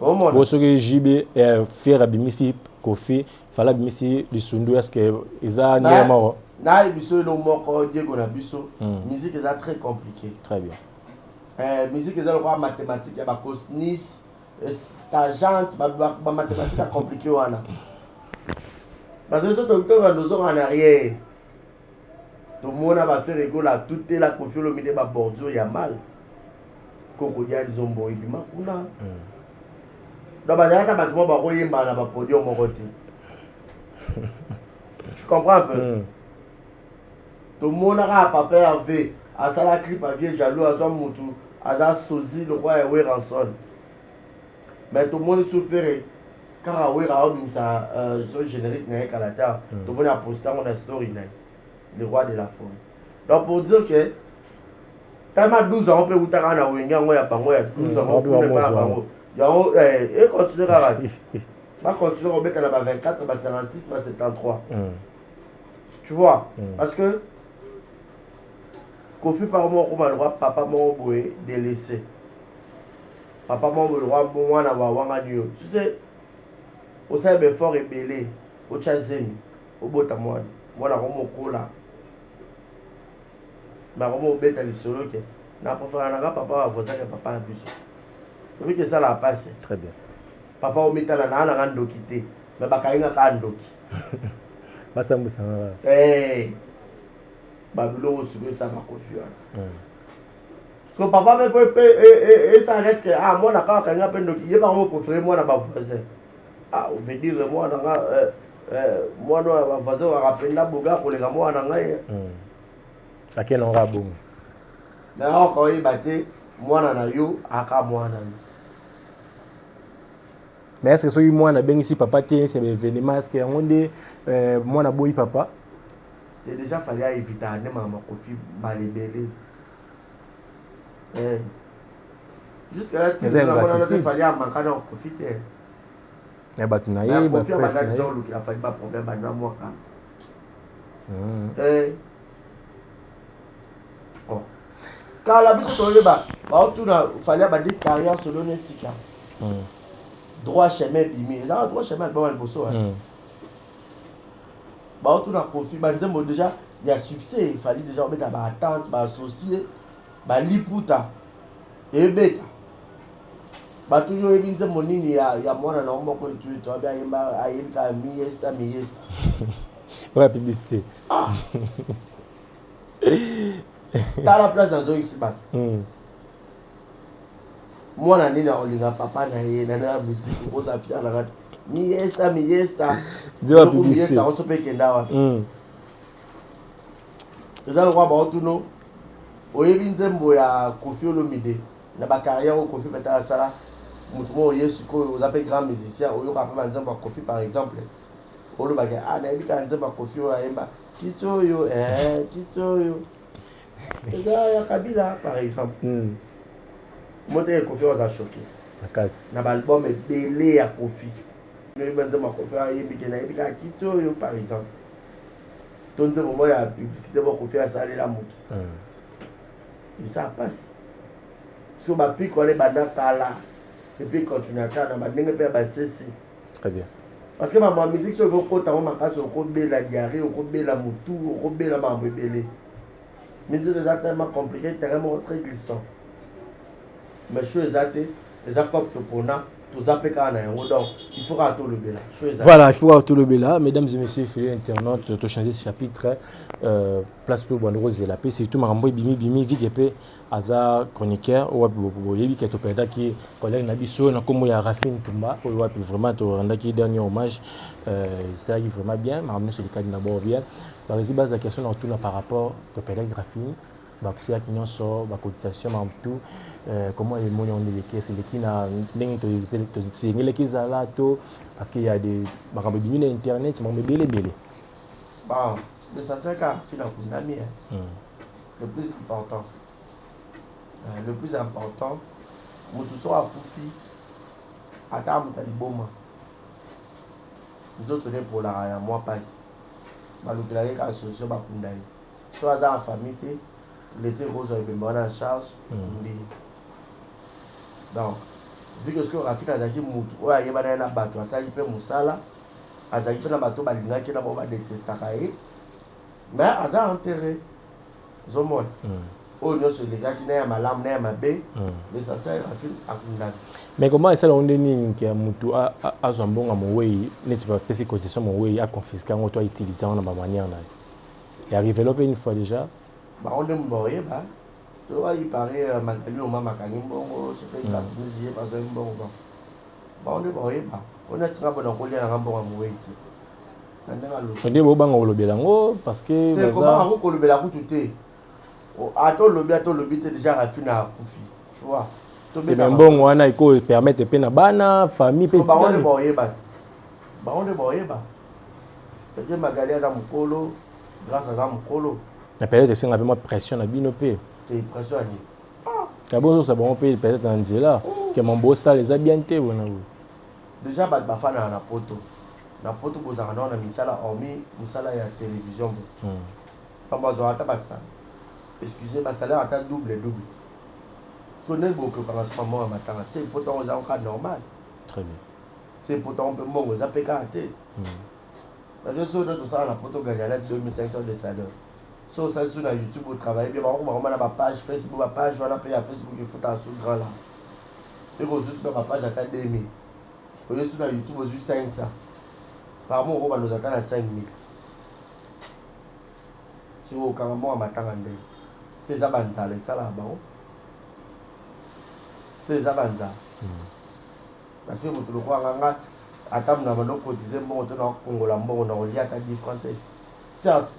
Omona. Bo soki JB eh, Ferre abimisi Koffi, Fally abimisi Lisundu, est-ce que eza ndenge moko? Nayebi biso elo moko Diego na biso, musique eza très compliqué. Très bien. Eh, musique eza lokola mathématique ya ba cosinus, tangente, ba, ba, ba mathématique ya compliqué wana. Parce que soki tobanda ozonga en arrière, tomona ba Ferre Gola atutela Koffi Olomide ba bordure ya mal. Koko dia Nzombo ebima kuna. Donc bazalaka bato moko bakoyemba na ba podium moko te. Tu comprends un peu? Tomona kaka papa Hervé asala clip ya vieux jaloux azwa mutu aza sosie lokola ya Werrason. Mais tomoni su Ferre kaka Werra aobimisa euh, so générique na ye kala te tomoni aposte yango na story na ye le roi de la forêt. Donc pour dire que tellement 12 yango mpe eutaka na wenge yango ya bango ya 12 yango kuna epa na bango yango econtinue kaka ti bacontinue kobeta na ba 24 ba 56 ba 73. Tu vois? Parce que Koffi par moko koma lokwa papa moko boye délaissé. Papa moko boye lokwa mwana wa wangani yo. Tu sais, osala ba effort ebele, otya zemi, obota mwana. Mwana akomokola. Mais akomobeta lisolo ke na préféré nanga papa wa voisin ke papa na biso. Oyebi ke esalaka pasi. Très bien. Papa omitala na nanga ndoki te, mais bakangi nga kaka ndoki. Basambwisanga kaka. Eh, babiloko sikoyo esala bakofi wana. So papa mpe mpe esala neti ke ah mwana kaka akangi nga mpe ndoki, ye bango préféré mwana ba voisin. Ah, veut dire mwana nga mwana oyo ba voisin oyo akapenda boga koleka mwana na ngai. Ake na nga bongo. Mais aoka oyeba te mwana na yo aka mwana yo. Mais est-ce que soki mwana abengisi papa te nsi ya baévénement, est-ce que yango nde mwana aboyi papa? Te déjà fallait aevitaka nde makambo ya Koffi mbala ebele. Eh. Jusque là ti Eza ingratitude. fallait amanka na Koffi te. Na bato na ye, Mais Koffi ba presse abanda na déjà ye. olukela Fally ba problème banda mwa kala. Eh. Oh. Kala biso toyeba baotuna Fally abandi carrière solo na esika. Droit chemin bimi. Ezaka droit chemin album ya liboso. Baotuna Koffi banzembo déjà ya succès Fally déjà obeta ba attente ba associé ba liputa ebeta. Bato oyo oyebi nzembo nini ya, ya mwana na yo moko etu etu abi ayemba ayebi kaka miesta miesta. Oyo publicité. Ah. Tala place nazongisi bato. Mwana nini akolinga papa na ye na na musique okoza fier na kati. Miesta miesta. Nzembo ya publicité. Miesta oso pe kenda wapi. Eza lokola baotuno oyebi nzembo ya Koffi Olomide na ba carrière oyo Koffi peut-être asala moto moko oye sikoyo oza mpe grand musicien oyoka mpe banzembo ya Koffi par exemple olobaki ah nayebi kaka nzembo ya Koffi oyo ayemba kiti oyo eh, kiti oyo eza ya Kabila par exemple. Moteke Koffi oyo aza choqué Makasi. na ba album ebele ya Koffi. Oyebi nzembo ya Koffi ayembi ke nayebi kaka kiti oyo par exemple. To nzembo moko ya publicité moko Koffi asalela motu. Eza pasi. So ba pique wana ebanda kala et puis continuaka na ba ndenge pe ya ba sese. Très bien. Parce que maman musique soki okota ngo makasi okobela diarrhée, okobela mutu, okobela makambo ebele. Musique eza tellement compliqué, terrain moko très glissant. Mais show eza te, eza cop topona, toza pe kaka na yango donc il faut kaka tolobela. Show eza. Voilà, il faut kaka tolobela. Mesdames et messieurs, fidèles internautes, to changer ce chapitre place pe bando kozela pe surtout makambo ebimi bimi vike pe aza chroniqueur oyo wapi boyebi ke toperdaki collègue na biso na nkombo ya Raphine Tumba oyo wapi vraiment torendaki dernier hommage esalaki vraiment bien makambo nyonso elekaki d'abord bien baresi baza question na kotuna par rapport toperdaki Raphine bapsiaki nyonso bacotisation makambo tout comment emoni yango ndenge kese eleki na ndenge tosengelaki ezala to parce que ya des makambo ebimi na internet makambo ebele ebele. Bon, l'essentiel kaka Raphine akundami le plus important le plus important moto soki akufi ata moto ya liboma nzoto nde epolaka ya mwa mpasi balukelaka ye kaka solution bakunda ye soki aza na famille te leta ekozwa ebembe wana en charge ekundi ye donc vu que soki Rafiki azalaki motu oyo ayebana ye na bato asalaki mpe mosala azalaki mpe na bato balingaki na bango badetestaka ye mais aza enterré ozomona oyo nyonso elekaki na ya malamu na ya mabe l'essentiel Rafiki akundami. Mais comment esala yango nde nini ke motu azwa mbongo ya mowei neti bapesi concession mowei aconfisque yango to autilise yango na bamanière na ye arrivelo mpe une fois déjà bango nde moto bakoyeba toyokaki pare Magali Omama akangi mbongo soki Grâce Mbizi ye bazwaki mbongo bon bango nde bakoyeba po neti nga bona kolia nanga mbongo ya mowei te na ndenge alobi nde bobanga kolobela yango parce que te kobanga ko kolobela kutu te ata olobi ata olobi te déjà Rafine akufi tu vois te me mbongo wana eko permettre mpe na bana famille mpe bango nde bakoyeba ti bango nde bakoyeba peut-être Magali aza mokolo Grâce aza mokolo mais peut-être esenga mpe mwa pression na bino mpe te pression ya nini ya bozosa bango mpe peut-être na nzela ke mambo osala eza bien te bona boye déjà bato bafandaka na poto na poto bozalaka nao na misala hormis mosala ya télévision bo ntango bazwaka ata basala excuse basalaire ata double double so ndenge bokokanga soma mbongo ya matanga se poto yango eza kaka normal très bien se poto yango mpe mbongo eza mpe kaka te parce que soki tosala na poto gagne na 2500 de salaire so osali so na youtube otravaille bien bango bakoma na bapage facebook bapage wana mpe ya facebook efutaka so grand la ekozwi so na bapage ata 2000 oye so na youtube ozwi 500 par mois okobanda ozala ata na 5000 soki okanga mbongo ya matanga ndenge se eza banzala esalaka bango se eza banzala parce que moto lokola nga ata na bando cotiser mbongo to na kongola mbongo na kolia ata 10 francs te certes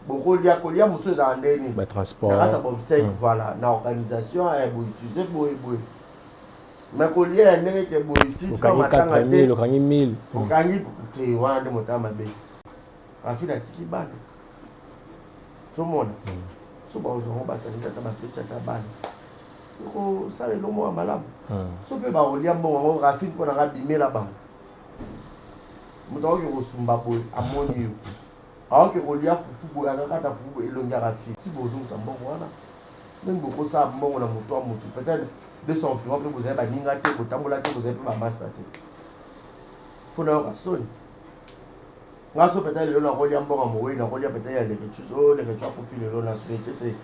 bokolia kolia mosusu ezala ndenge nini batransport na kati ya baobsèque voilà na organisation ya boutilize boye boye mais kolia ya ndenge ke boye sisa okangi matanga 4000 te okangi 1000 okangi te wana nde motema mabe Rafine atiki bana ozomona so bazwa yango basangisi ata bapesi ata bana ekosala eloko moko ya malamu so mpe bakolia mbongo yango Rafine mpo nanga bimela bango moto akoki kosumba boye amoni yo akoki kolia fufu boye akakata fufu boye elongi ya Rafine si bozongisa mbongo wana ndenge bokosala mbongo na moto ya motu peut-être de son vivant mpe bozali baninga te botambola te bozali mpe bamasta te fo nayoka soni nga so peut-être lelo nakolia mbongo mowei nakolia peut-être ya lekecu so lekecu akufi lelo na souhaite te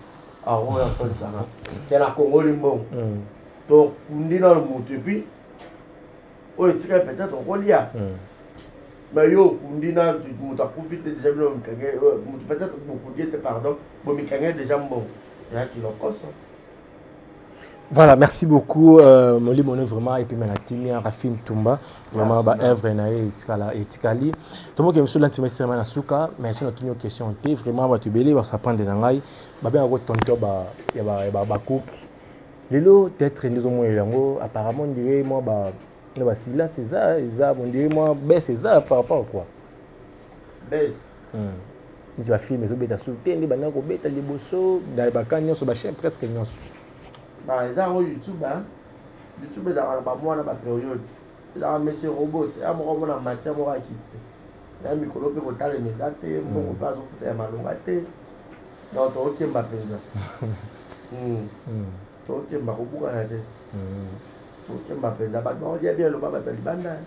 akoya sonisanga te nakongoli mbongo tokundi nano motu et puis oyo etikali peut-être okolia mais yo okundi na moto akufi te déjà bino bomikange motu peut-être bokundi ye te pardon bomikange déjà mbongo eyaki lokoso. Voilà, merci beaucoup Molimo vraiment et puis na kimia Rafine Tumba vraiment ba œuvre na ye etikala etikali tomoke biso lanti mesema na suka mais so na tuni question te vraiment bato ebele ba s'apprendre na ngai ba benga ko tonton ba ya ba ba, ba cook lelo peut-être ndezo moyo yango apparemment on dirait moi ba na ba silence eza eza on dirait moi baisse eza par rapport à quoi baisse neti bafilme ezobeta su te nde bandaki kobeta liboso na baka nyonso bachaine presque nyonso. Ba eza yango youtube hein. Youtube ezalaka na bamwa na baperiode. Ezalaka monsieur robot ya moko omona matière moko akiti ya mikolo mpe kotalema eza te mbongo mpe azofuta ya malonga te donc tookemba mpenza Tokemba kobukana te. Tokemba mpenza bato bakolia bien loba bato ya libanda.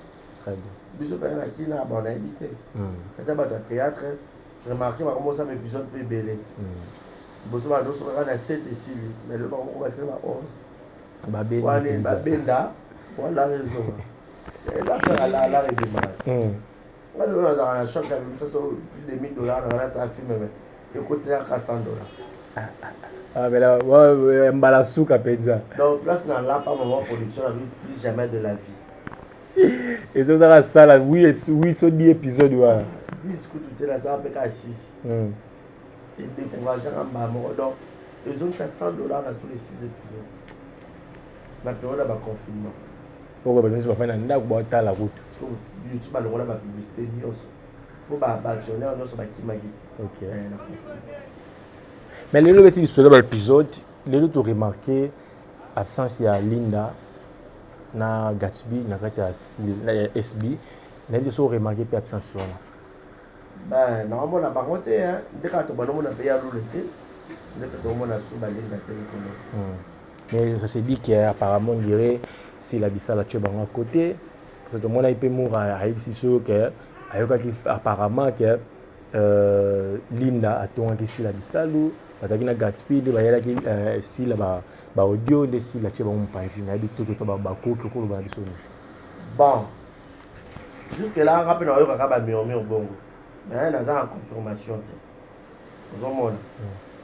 Biso mpenza na kina bon nayebi te. Ata bato ya théâtre remarque bakomosala ba épisode mpe ebele. Liboso bando sokaka na 7 esili mais lelo bakomoko basala ba 11. Wana babenda wala raison. Eza frère ala ala ebimaka te. Nga lelo nazalaka na choc ya bimisa so plus de 1000 dollars na nga nasala film mais ekotinaka kaka 100 dollars. Ah, mais là, ouais, mbala suka mpenza. Donc place na lapa mama production na plus jamais de la vie. Ezozala sala oui oui so 10 épisode wana. 10 kutu te nasala mpe kaka 6. Edécourageaka mbala moko donc ezongisa 100 dollars na tous les 6 épisodes. Na période ya baconfinement. Oyo bato nyonso bafandi na ndako baotala kutu. YouTube balongola bapublicité nyonso mpo baactionnaire nyonso bakimaki ti. Ok. Na confinement. Mais lelo beti lisolo ba épisode lelo to remarquer absence ya Linda na Gatsby na kati ya SB nayebi te soki oremarke mpe absence wana. Ben, naomona bango te nde kaka tobanda omona mpe ya lule te nde mpe toomona su balinda te likolo. Mais ça se dit que apparemment on dirait Sila Bisala tie bango à côté parce que tomonaki mpe Moura ayebisi biso que ayokaki apparemment que Euh, Linda atongaki Sila Bisalu bazalaki na Gatsby nde bayelaki euh, Sila ba, ba audio nde Sila tie bango mopanzi nayebi toto to bakoki okoloba na biso nini. Bon jusque là nga mpe nayokaka ba murmure bongo mais naza na confirmation te ozomona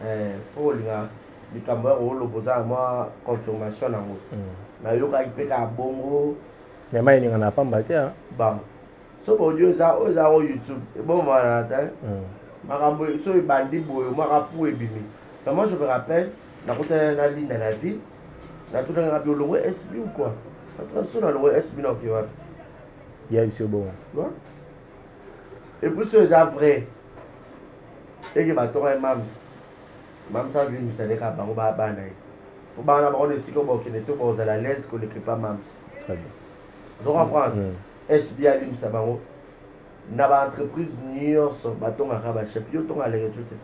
eh, fo kolinga likambo ya kooloba oza na mwa confirmation nango nayokaki mpe kaka bongo. Mais mai eninga na pamba te. Bon soki audio eza oyo eza yango youtube ebomana te makambo so ebandi boye omaka pu ebimi. Mais moi je me rappelle nakutana na Linda na ville natunaka bi olongwe SB ou quoi parce que so nalongwe SB na oke wapi ya biso bongo. Et puis so eza vrai eke batonga ye mams mams alimbisa nde kaka bango bana ye po bana bango na esika bakokende to bakozala l'aise koleka epa mams. Ozo comprendre? SB alimbisa bango na ba entreprise nyonso batongaka ba chef yo otonga leke te.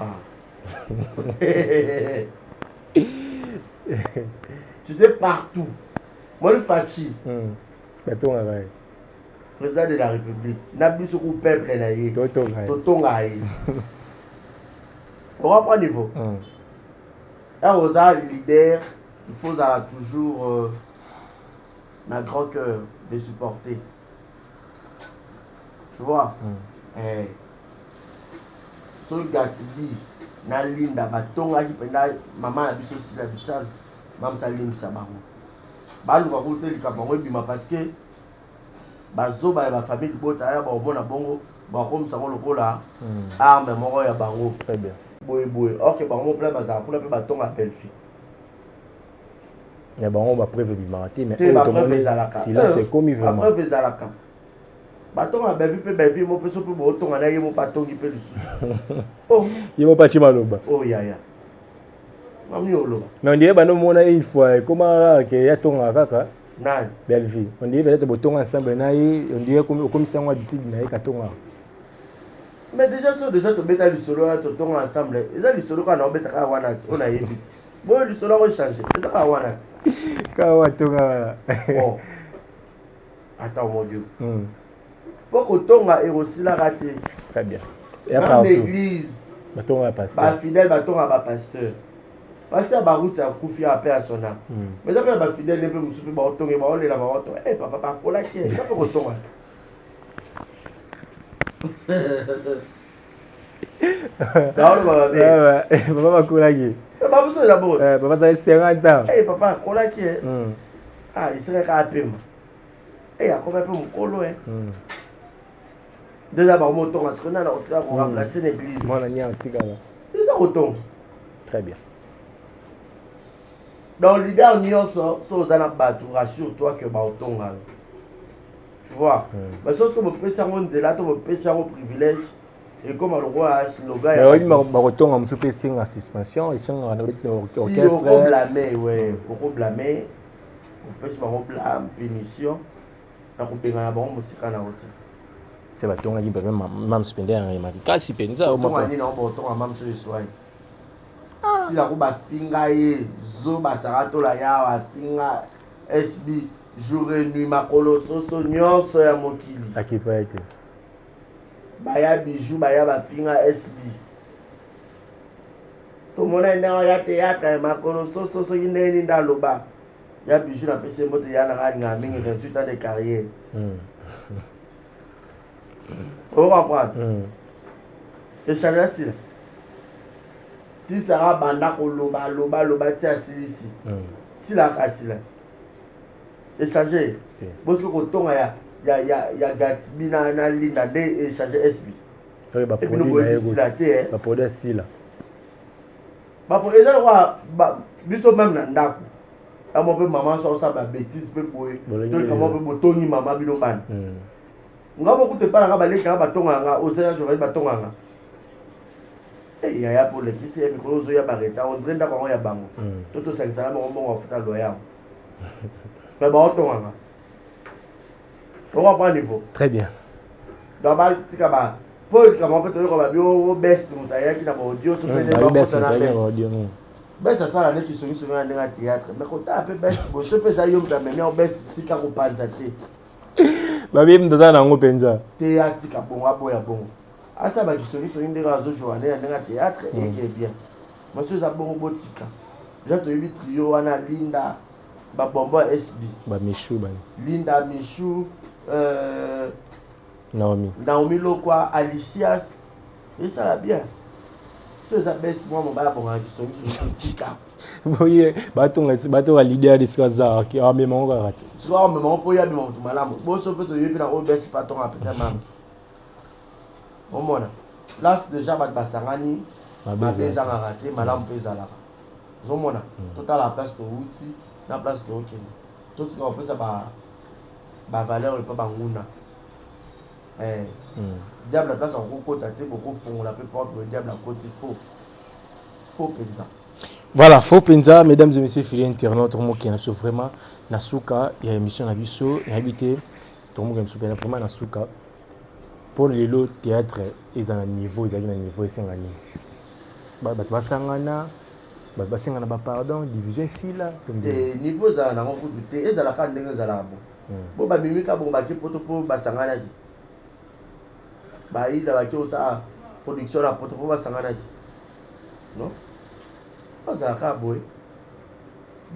Ah. Tu sais partout moni Fatshi batongaka ye président de la république na biso ku peuple na ye totonga ye ocomprend niveau ere oza leader il faut ozala toujours na grand cœur de supporter tu vois. Eh. Soki Gatibi na Linda batongaki mpenza mama na biso Sila Bisalu mamisa alimbisa bango baluka kutu te likambo yango ebima parce que bazoba ya bafamille libota ya bakomona bongo bakomisa yango lokola arme moko ya bango boye boye or que bango mpe bazala kuna mpe batonga Bellevue. Mais bango bapreuve ebimaka te mais oyo tomoni silence ekomi vraiment. Bapreuve ezalaka batonga Bellevue mpe Bellevue mo mpe so mpe bootonga na ye mo mpe atongi mpe lisusu. Ye mo mpe atie maloba. Oh yaya mami oloba. Mais on dirait bando mona une fois ekoma kaka ke ye atongaka kaka nani Bellevue on dirait peut-être botonga ensemble na ye on dirait okomisa yango habitude na ye katongaka. Mais déjà so déjà tobeta lisolo wana totonga ensemble eza lisolo kaka na obeta kaka wana oyo nayebi boyo lisolo yango echange eza kaka wana kaka watonga wana. Bon attends mon Dieu mpo kotonga ekosilaka te. Très bien. Même l'église batonga pasteur bafidèle batonga bapasteur pasteur baruti akufi ape ya sona mais eza mpe ya bafidèle nde mpe mosusu mpe baotonge baolela baotonga e papa bakolaki eza mpe kotonga. Naoloba mabe. Papa bakolaki. Papa eza bongo. Papa azali 50 ans. Eh papa akolaki. Ah esengaka apema. Eh akoma mpe mokolo eh. Déjà bango motonga sikoyo nani akotikala koremplace na église. Mwana ni atikala. Eza kotonga. Très bien. Donc leader nyonso so oza na bato rassure toi que baotonga yo. Tu vois? Mais soki bopesi yango nzela to bopesi yango privilège ekoma lokola slogan ya oyebi bakotonga mosusu mpe esenga suspension esengaka na beti orchestre. Okoblame, ouais, okoblame. Opesi bango blame, punition na kobengana bango mosika na yo te. Se batongaki mpe mams mpenza ya makasi mpenza. Otonga nini yango botonga mams oyo eswai. Ah. Sila ko bafinga ye zoba Saratola yawa afinga SB jour et nuit makolo soso nyonso ya mokili. Akipa ye te. Baya bijou baya bafinga SB. Tomona ndenge ya théâtre makolo soso soki ndenge nini nde aloba. Ya bijou napesi ye mbote ya nanga alingaka mingi 28 ans de carrière. O comprendre? Echange asila. Ti Sarah banda koloba loba loba ti asilisi. Sila akasila ti. Echange. Bosiko kotonga ya ya ya ya Gatsby na na Linda nde echange SB. Oyo ba produit na ye sila te eh. Ba produit sila. Ba produit eza lokola biso même na ndako. Amo pe maman so osala ba bêtises pe boye. Tolika mo pe botongi mama bino bana. Nga moko kutu epai na nga baleki na nga batongaka nga oza journaliste batongaka nga. Eh yaya po olekisi ye mikolo ozoya ba retard on dirait ndako yango ya bango. To tosangisa na bango mbongo afuta loyer yango. Mais baotonga nga. O comprend niveau? Très bien. Donc batika ba po likambo mpe toyoka babi o best moto ayaki na baaudio so mpe bakota na best. Best asala nde kisongisongi na ndenge ya théâtre mais kotala mpe best boso mpe eza yo moto amemi yango best tika kopanza te. Babi moto aza na yango mpenza. Te atika bongo aboya bongo. Asala bakisongisongi ndenge azojoua nde na ndenge ya théâtre eke bien. Mais so eza bongo botika. Deja toyebi trio wana Linda ba bonbon ya SB. Ba Michou bani. Linda Michou Naomi. Naomi Lokwa, Alicias esala bien. So eza best mwa mobali abongaka kisongisongi totika. Boye batonga batonga leader esika aza amema ngo kaka ti. Sikoyo amema ngo mpo ye abima moto malamu. Boso mpe toyebi na oyo best mpe atonga peut-être mams. Omona place déjà bato basangani mabe ezangaka te malamu mpe ezalaka. Ozomona totala place towuti na place tookende. Totika kopesa ba ba valeur epa banguna. Eh. Diable place akokota te bokofongola mpe porte boye diable akoti faux. Faux mpenza. Voilà, faux penza, mesdames et messieurs, fidèles internautes, tomoki na biso vraiment na suka ya émission na biso, nayebi te tomoki na biso pena vraiment na suka. Pour lelo théâtre eza na niveau, ezalaki na niveau esenga nini? Bato basangana, bato basengana ba pardon, division esila to nde. Te niveau ezala nango kutu te, ezalaka ndenge ezalaka bo. Bo bamimi ka bongo bake poto po basanganaki. Baida bake osala production na poto po basanganaki. Non? Bazalaka boye.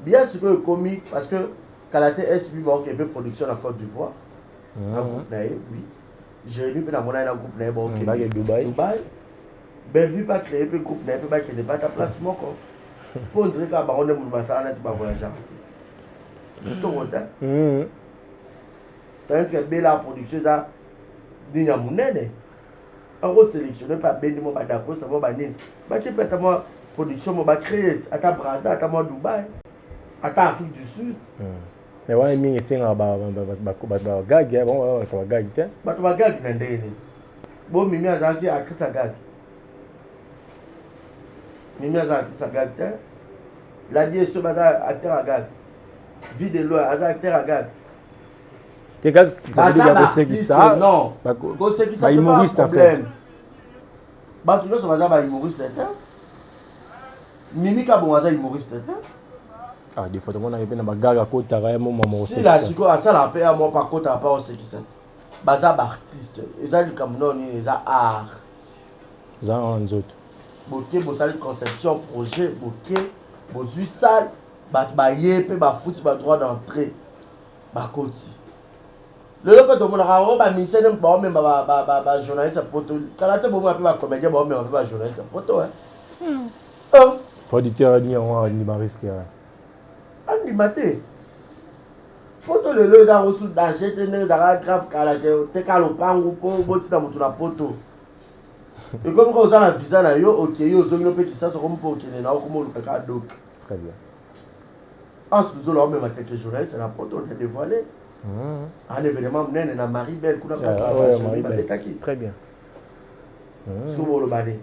Bien sikoyo ekomi parce que kala te SB baoke mpe production na Côte d'Ivoire. Na groupe na ye, oui. Jérémy mpe namonaki na groupe na ye baokende Dubai. Dubai. Bellevue mpe acréé mpe groupe na ye mpe bakende mpe ata place moko. Mpo on dirait kaka bango nde moto basala neti bavoyageaka te. Kitoko te. Tandis que Bella production eza nini ya monene. Ako sélectionner mpe abendi mwa badacosta mwa banini. Bake mpe ata mwa production mo bacréé ata Brazza ata mwa Dubai ata Afrique du Sud. Mais wana mingi esengaka bato bagage, bango bato bagage te. Bato bagage na ndenge nini? Bo Mimi azalaki actrice ya gag. Mimi aza actrice ya gag te. Ladi Esobe aza acteur ya gag. Vie de loin aza acteur ya gag. Te gag ça veut dire kosekisa. Non. Kosekisa c'est pas un problème. Bato nyonso baza ba humoriste te. Mimi Kabongo aza humoriste te. Ah, des fois tomonaka mpe na bagag akotaka ye mo mama Sila sikoyo asalaka mpe ya moko akotaka mpe aosekisa te. Baza ba artiste. Eza likambo nao nini eza art. Eza na nzoto. Boke bosali conception projet boke bozwi salle bato baye mpe bafuti ba droit d'entrée bakoti. Lelo mpe tomonaka oyo ba musicien nde baomema ba journaliste ya poto kala te bomona mpe ba comédien baomema mpe ba journaliste ya poto. Oh. Producteur adimi yango andima risque wana. Andima te. Poto lelo eza yango su danger te ndenge ezalaka grave kala ke teka lopangu mpo botina moto na poto. Ekomi kaka oza na visa na yo okei ozongi no mpe Kisasa okomi mpo okende na okomi oluka kaka doc. Très bien. Anse Luzolo aomema quelques journalistes na poto on a dévoilé. Un événement monene na Marie Belle kuna babetaki. Très bien. Soki boloba nini?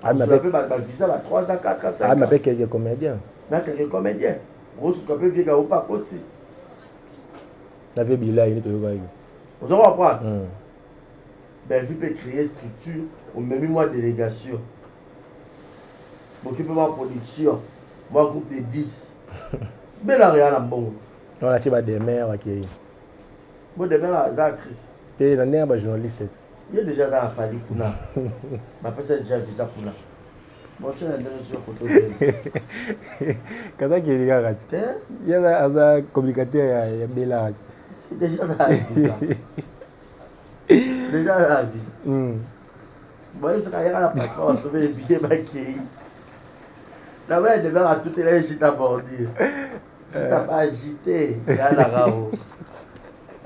Azwa mpe bato ba visa ba 3 ans 4 ans 5 ans. Ah, mais avec quelques comédiens. Na quelques comédiens. Osuka mpe vieka opa akoti. Na vie bilai nde toyokaki. Ozo comprendre? Bellevue mpe créer structure, omemi mwa délégation. Boki mpe mwa production, mwa groupe de 10. Bella rea na mbongo ti. Wana tie ba demeure bakei. Bo demeure aza actrice. Te na ndenge ya ba journaliste ti. Ye déjà aza na Fally kuna. Bapesa déjà visa kuna. Kaza keli kaka ti. Ye aza communicateur ya ya Bella ti. Déjà aza na visa. Déjà aza na visa. Bayebisaka yaka na passeport basobe ebie bakei. Na bana demeure atutela ye jita bordure. Jita ba agité yalaka o.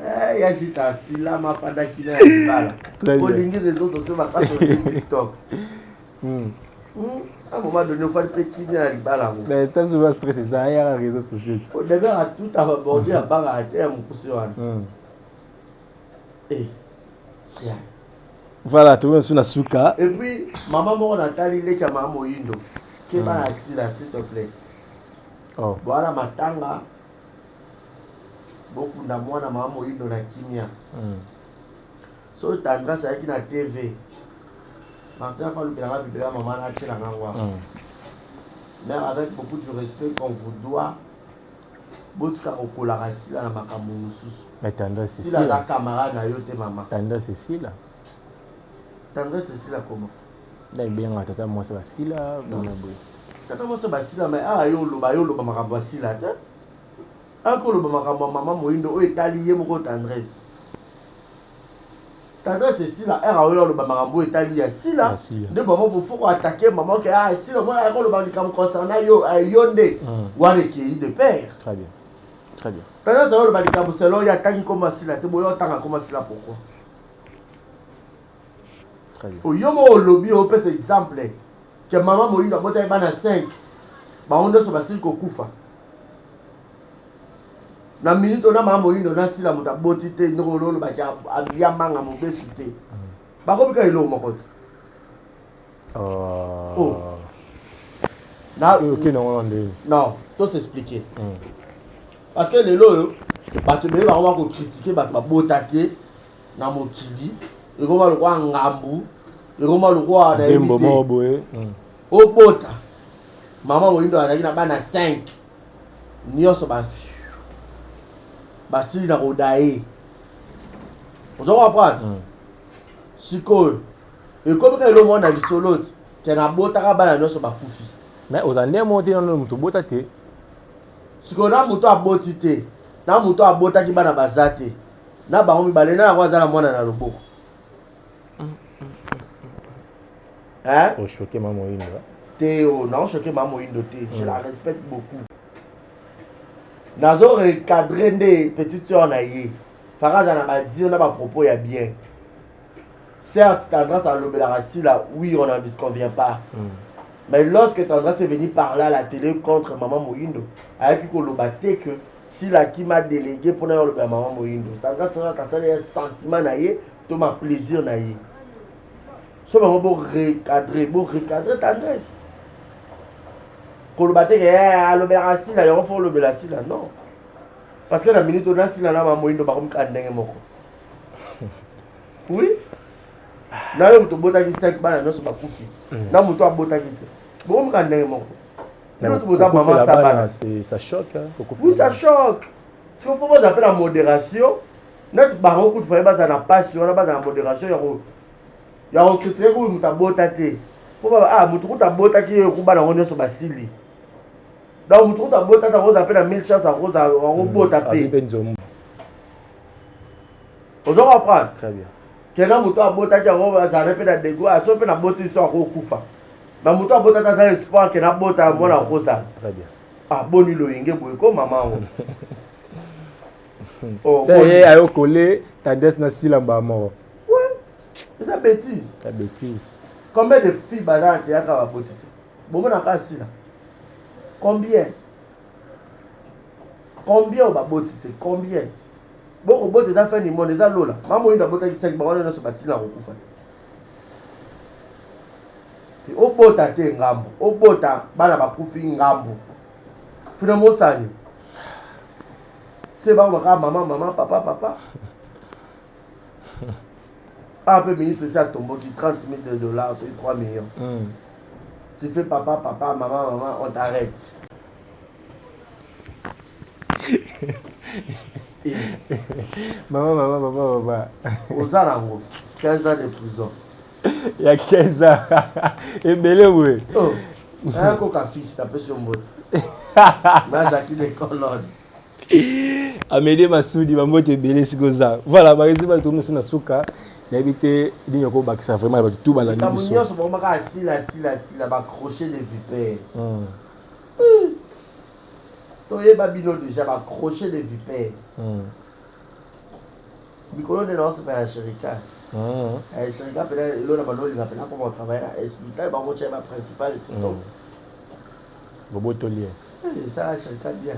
Eh, ya jita asilama afandaki na ya libala. Olingi réseaux sociaux makasi olingi TikTok. À un moment donné, ofandi mpe kimia na libala yango. Mais tant souvent stress eza ayaka réseaux sociaux. Odebert atuta babordure abangaka te ya mokuse wana. Eh. Yeah. Voilà, tokomi biso na suka. Et puis, mama moko natali leki ya mama Moyindo. Keba na sila, s'il te plaît. Oh. Bwana matanga bokunda mwana mama Moyindo na kimia. So Tendresse ayaki na TV. Martin afa alukelanga video ya mama na atielanga yango awa. Mais avec beaucoup de respect qu'on vous doit, botika kokolaka Sila na makambo mosusu. Mais Tendresse Sila aza camarade na yo te mama. Tendresse esila. Tendresse esila comment? Nda ebengaka tata mwasi basila bona boye. Tata mwasi basila mais awa yo oloba yo oloba makambo ya Sila te. Ako oloba makambo ya mama Moyindo oyo etali ye moko Tendresse. Tendresse esila heure oyo aloba makambo oyo etali ya Sila nde bango bofo ko attaquer mama ke ah Sila mwana ayaki koloba likambo concernant yo yo nde wana ekei de père. Très bien. Très bien. Tendresse aloba likambo selon ye atangi nkombo ya Sila te boyo otanga nkombo ya Sila pourquoi? Très bien. Oyo moko olobi opesa exemple ke mama Moyindo abotaki bana 5 bango nyonso basili kokufa. Na minute oyo na mama Moyindo na Sila moto aboti te ndenge olobaki alia manga mobesu te. Bakomi kaka eloko moko ti. Oh. Na ok nango na ndenge. Non, to s'expliquer. Parce que lelo oyo bato ebele bango bako critiquer bato babota te na mokili ekoma lokola ngambu ekoma lokola nzembo moko boye. Obota mama Moyindo azalaki na bana 5 nyonso ba basili na kodaye ozo comprendre sikoyo ekomi kaka eloko moko na lisolo ti ke nabotaka bana nyonso bakufi. Mais oza nde moko te nano moto obota te. Sikoyo na moto aboti te na moto abotaki bana baza te na bango mibale na yango aza na mwana na loboko. Hein? O choqué mama Moyindo. Te o na choqué mama Moyindo te, je la respecte beaucoup. Nazo recadrer nde petite sœur na ye. Faka aza na ba dire na ba propos ya bien. Certes, Tendresse alobelaka Sila, oui, on n'en disconvient pas. Mais lorsque Tendresse est venu parler à la télé contre Maman Moyindo, ayaki koloba te que Sila qui m'a délégué pour na olobela Maman Moyindo. Tendresse asali un sentiment na ye to ma plaisir na ye. So bango bo recadrer, bo recadrer Tendresse. Koloba te ke alobelaka Sila, yango faut olobela Sila, non. Parce que na minute na Sila na Maman Moyindo bakomi kaka ndenge moko. Oui. Na yo moto obotaki 5 bana nyonso bakufi. Na moto abotaki te. Bokomi kaka ndenge moko. Bino to boza mama sa bana. Ça choque hein. Oui, ça choque. Siko faut boza pe na modération. Net bango kutu faye baza na pasi wana baza na modération ya ko ya ko critiquer kutu moto abota te. Po ba ah moto kutu abotaki ye ku bana ngo nyonso basili. Donc moto kutu abota te akoza pe na mille chance akoza akobota pe. Ozo comprendre? Très bien. Kena moto abotaki yango azala pe na dego aso pe na boti so akokufa. Na moto abotaki aza espoir ke nabota mwana akozala. Très bien. Ah boni loyenge boye ko mama yango. Oh, Ça y est, ayo collé Tendresse na Sila mbala moko. Ouais. Eza bêtise. Eza bêtise. Combien de filles baza na théâtre baboti te? Bomonaka Sila. Combien? Combien baboti te? Combien? Boko bota eza fin du monde eza lola. Mama Moyindo abotaki 5 bango nyonso basili na kokufa te. Obota te ngambo, obota bana bakufi ngambo. Funa mosani. Se bango kaka mama mama papa papa. Ah, mpe ministre esi atomboki 30 000 de dollars soki 3 millions. Tu fais papa papa mama mama on t'arrête. Mama mama mama mama. Oza nango 15 ans de prison. Ya 15 ans. Ebele boye. Oh. Nakoka fils napesi yo mbote. Na Jacques de Colonne. Amédée Masudi bambote ebele esika oza. Voilà, barezi bato mosusu na suka nayebi te nini okobakisa vraiment bato tu balandi Likambo biso. nyonso bakomaka asila asila asila bacrochet de vipère. Toyeba bino déjà bacrochet de vipère. Mikolo nde naosepela na sherika. Sherika mpena elo na bando olinga mpena koma otravaille na hospital bango tya ba principal tout. Bobotoli ye. Esala sherika bien.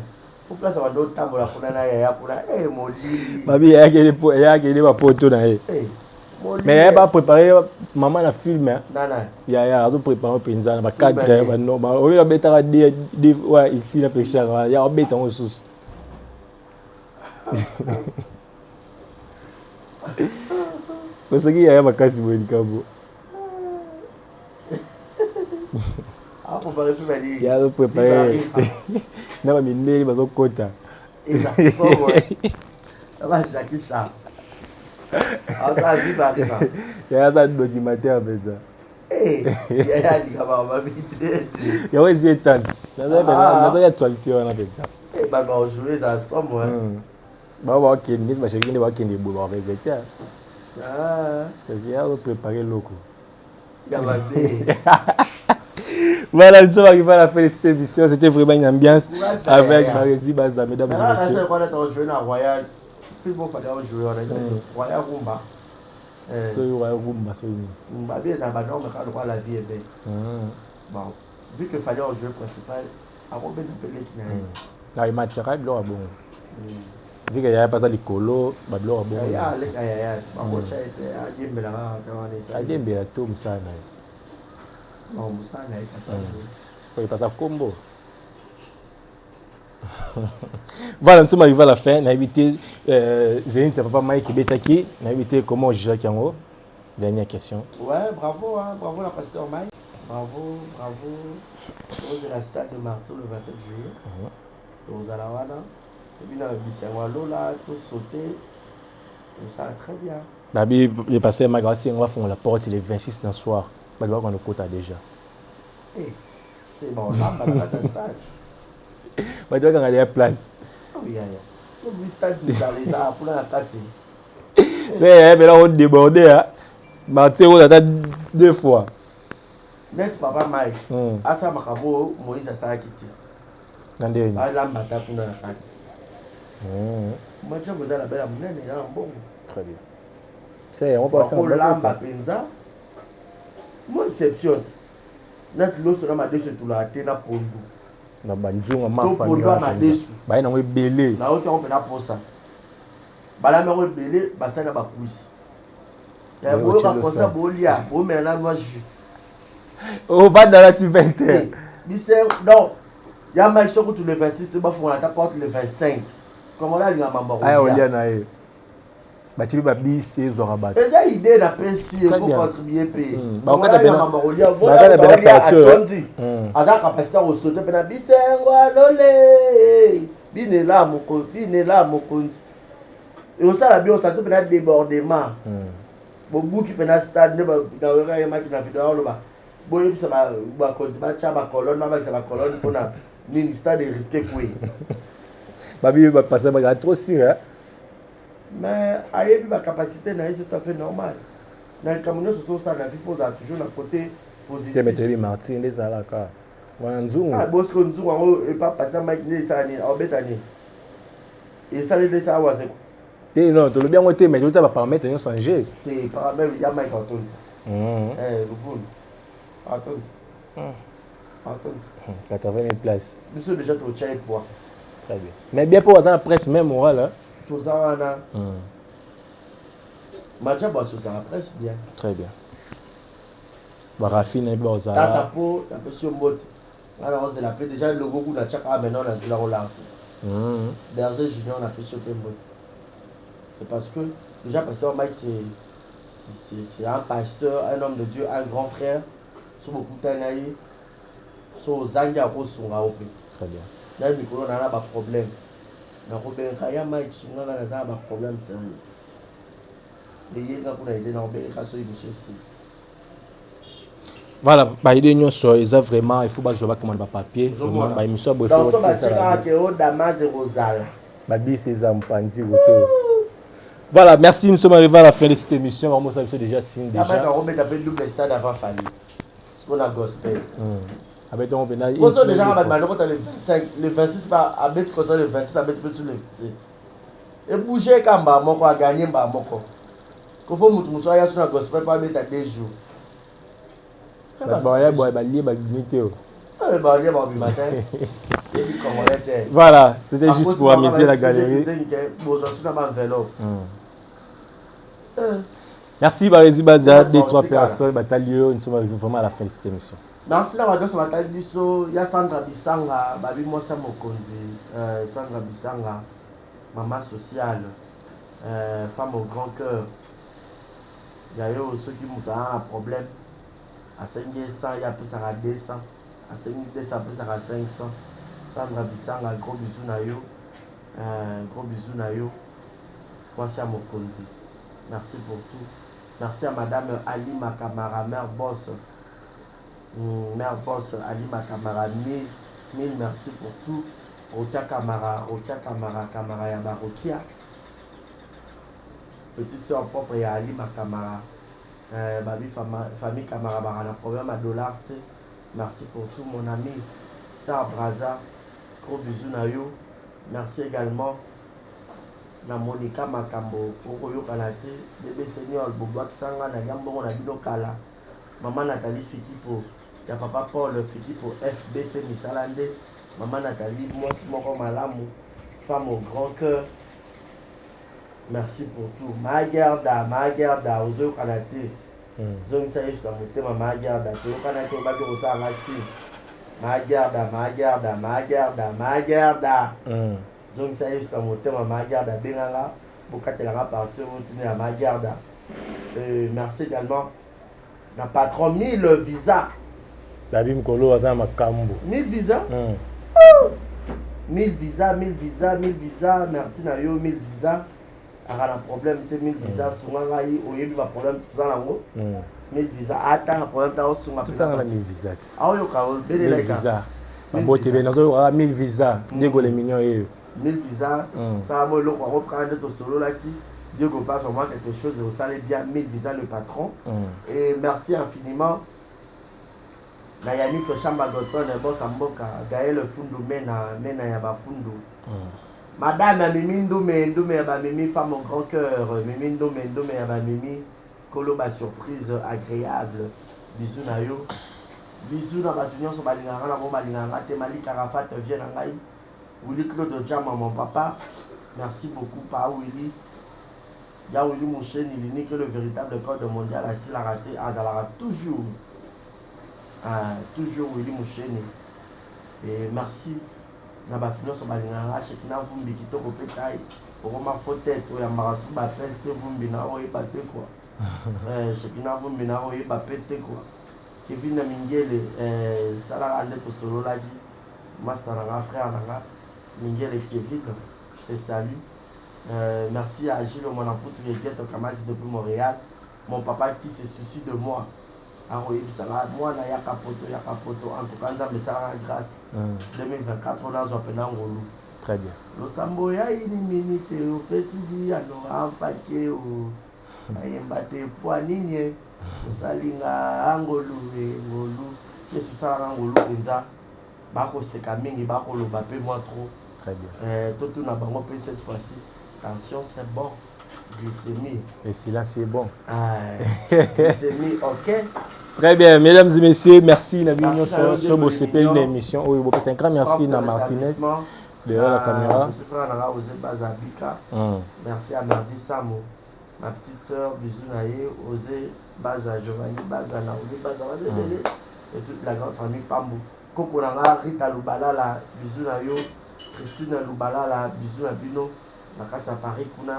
Po place bando otambola kuna na yaya kuna molili. Babi yayakele bapoto na ye. Mais yaya baprépare mama na film. Nana. Yaya azoprépare mpenza na bacadre oyo abetaka d x na peshaka ya abeta yango susu. Soki yaya makasi boye likambo. Ya azoprépare na bamindeli bazokota. Yaya aza documentaire mpenza. Yango ezwi etante nazali actualité wana mpenza. Bato bajoue eza somo. Bao bakende neti basheki nde bakende boye baregrete. Kasi ya azoprépare eloko. Ya mabe. Voilà, nous sommes arrivés à la fin de cette émission. C'était vraiment une ambiance avec Marézi Baza, mesdames et messieurs. Royal, film fallait jouer Royal Rumba. Soki Royal Rumba, soki nini. Babi eza banorme kaka lokola la vie est belle. Bon, vu que fallait jouer principal, akobeta mpe leki na ye. Na ematiaka biloko ya bongo. Vu que yaya mpe aza likolo, babiloko ya bongo. Yaya aleka yaya ti bakotya ye te adiembela kaka te wana esali. Adiembela to mosala na ye. Non, mosala na ye kasi ajoue. Oyo epasa kombo. Voilà, nous sommes arrivés à la fin. Nayebi te Zénith ya papa Mike ebetaki. Nayebi te comment ojugeaki yango. Dernière question. Ouais, bravo, hein, bravo la pasteur Mike. Bravo, bravo. Tozela stade de Martyr le 27 juillet. Tozala wana. Ebina bisango ya lola, to sauter. Ça très bien. Babi, le pasteur Mike asenga bafongola porte le 26 na soir. Bato bakona kokota déjà. Eh, c'est bon, là, na kati ya stade. Bato bakanga deya place. Oh, yaya. Obi stade nzala ezala kuna na kati. Bela odéborde Martyr oyo ata deux fois. Net papa Mike asala makambo oyo Moïse asalaki te. Na ndenge alamba ata kuna na kati. Majabu eza na bela monene eza na mbongo. Très bien. C'est yango mpo asala Bakolamba mpenza. Mo exception ti. Neti loso na madesu etulaka te na pondu. Na banzunga mafa. To pondu ya madesu. Baye nango ebele. Nayoki yango mpena posa. Balami yango ebele basali na bakwisi. Boyoka kosa bolia bomela na nwa jus. Ovanda na ti 20 heures. Bise donc ya Mike soki kutu le 26 bafongola ata porte le 25. Congolais alinga mambo ya kolia. Aya na ye. Batie mpe babisi ezwaka bato. Eza idée napesi ye po contribuer mpe. Bakokata Congolais alinga mambo ya kolia. bakata pena parti oyo. Atondi. Aza capacité ya kosaute mpe na bisengo alole. Binela mokonzi, binela mokonzi. Osala bien osati mpe na débordement. Bobuki mpe na stade nde nayoka ye maki na video aloba boyebisa bakonzi batya bacolonne babakisa bacolonne mpona nini stade erisque kwe. Babi bapasa bakaka trop sûr hein? Mais ayebi bacapacité na ye, c'est tout à fait normal. Na likambo nyonso ozosala na vie fo ozala toujours na côté positif. Te me toyebi Martyr nde ezalaka wana nzungu. Ah, bosiko nzungu yango epa pasa Mike nde esala nini aobeta nini esali nde esala wazeko. Te non, tolobi yango te, mais totala baparamètre nyonso en jeu. Te paramètre ya Mike atondisa. Lubulu atondisa. Atondisa. 80 000 places. Biso déjà totya ye poids. Très bien. Mais bien mpo aza na presse même morale. Hein? Toza wana. Majabu asozala presse bien. Très bien. Barafine mpe bazala. Tata po napesi yo mbote. Nga nakozela mpe déjà logo kuna atyaka maintenant nazela kolaka te. Mm. Berger Junior napesi yo mpe mbote. C'est parce que déjà pasteur Mike c'est c'est un pasteur, un homme de Dieu, un grand frère. So bokutani na ye so ozangi akosunga yo mpe. Très bien. Na mikolo na na ba problème. Nakobenga ya Mike sunga nga naza na ba problème sérieux. Eye nga kuna ide nakobenga soki monsieur esili. Voilà, ba idée nyonso eza vraiment il faut bazwa bakoma na ba papier vraiment ba émission boye faut donc batikaka ke o damas ekozala ba bis eza mopanzi koto. Voilà, merci, nous sommes arrivés à la fin de cette émission. Vraiment, ça fait déjà signe déjà. Abeta obeta pe double stade avant Fally. Ce qu'on a gospel. Abeta on pena. Poso déjà ba ba lokota le 25, le 26 ba abeti concert le 26 abeti pe sur le 27. Et bouger kamba moko a gagner mba moko. Kofo mutu musu aya sur na gospel pa abeta deux jours. Bato baya boye balie babimi te o. Eh, balie babima te. Yebi congolais te. Voilà, c'était juste pour amuser la galerie. Bozwa suna ba enveloppe. Eh. Merci Barezi Baza, deux, trois personnes, batali yo, nous sommes arrivés vraiment à la fin de cette émission. Merci na bato nyonso batali biso ya Sandra Bisanga, babi mwasi ya mokonzi, euh, Sandra Bisanga, mama sociale, euh, femme au grand cœur. Ya yo soki moto aza na problème asengi ye 100 ye apesaka 200 asengi 200 apesaka 500 Sandra Bisanga gros bisou na yo euh, gros bisou na yo mwasi ya mokonzi merci pour tout merci à madame Alima Kamara mère boss mm, mère boss Alima Kamara mille mille merci pour tout Rokia Kamara Rokia Kamara Kamara ya ba Rokia Petite soeur propre ya Alima Kamara eh, babi fama, famille Kamara baka na problème ya dollar te. Merci pour tout mon ami Star Brazza. Gros bisous na yo. Merci également na Monica Makambo okoyokana te bebe senior bobwakisa nga na lia mbongo na bino kala mama Nathalie Fikipo ya papa Paul Fikipo FBT misala nde mama Nathalie mwasi moko malamu femme au grand cœur Merci pour tout. Ma Gerda, ma Gerda, ozoyokana te. Hmm. Zongisa Yesu na motema ma Gerda. Toyokana te obaki kosala nga si. Ma Gerda, ma Gerda, ma Gerda, ma Gerda. Hmm. Zongisa Yesu na motema ma Gerda. Benga nga, bokatela nga parti otinela ma Gerda. Euh, merci également na patron 1000 visa. Babi mokolo aza na makambo. 1000 visa? Mm. Oh! 1000 visa, 1000 visa, 1000 visa, merci na yo 1000 visa. Aka na problème te 1000 visa mm. sunga ngai oyebi ba problème toza nango. Mm. 1000 visa ata na problème ta osunga. Tutanga na 1000 visa ti. Aoyoka obelela 1000 visa. Mabote be nazoyoka 1000 visa. Ndeko le mignon yeyo. 1000 visa mm. sala mo eloko yango kaka nde tosololaki Dieu passe vraiment quelque chose osali bien 1000 visa le patron mm. et merci infiniment na Yannick Shamba Godson bosa mboka Gaël Fundu mena mena ya bafundu mm. Madame ya Mimi Ndume Ndume ya ba Mimi femme au grand cœur Mimi Ndume Ndume ya ba Mimi kolo ba surprise agréable bisous na yo bisous na bato nyonso balingaka na bango balingaka nga te Malika Rafat vie na ngai Willy Claude Djama mon papa merci beaucoup pa Willy ya Willy Musheni l'unique le véritable code mondial asilaka te azalaka toujours ah, toujours Willy Musheni et merci na bato nyonso balingaka nga Shekina Vumbi kitoko mpe tai okoma faux tête oyambaka su baappel te Vumbi na oyeba te quoi eh, Shekina Vumbi na oyeba mpe te quoi Kevin na Mingele eh, salaka nde tosololaki Masta na nga frère na nga Mingele Kevin je te salue euh, merci à Gilles Mwana Mputu Geto Kamasi depuis Montréal mon papa qui se soucie de moi akoyebisa nga mwana yaka poto yaka poto en tout cas nzambe esalaka grâce mm. 2024 nazwa mpena ngolu Très bien. losambo ya ini minite opesi biyano ampake o nayemba te pwa nini e osali nga ngolu e ngolu yesu osalaka ngolu mpenza bakoseka mingi bakoloba mpe mwa trop. Très bien. Eh, totuna bango mpe cette fois-ci tension c'est bon glycémie le silence c'est bon ah, glycémie ok. Très bien, mesdames et messieurs, merci na bino nyonso so bosepeli na émission oyo bopesa un grand merci na Martinez derrière la caméra. Petit frère na nga Osé Bazabika. Merci à Mardi Samo, ma petite sœur, bisous na ye, Osé Baza, Giovanni Baza, Naomi Baza, baza ebele et toute la grande famille Pambu. Koko na nga Rita Lubalala, bisous na yo. Christine Lubalala bisous na bino na kati ya Paris kuna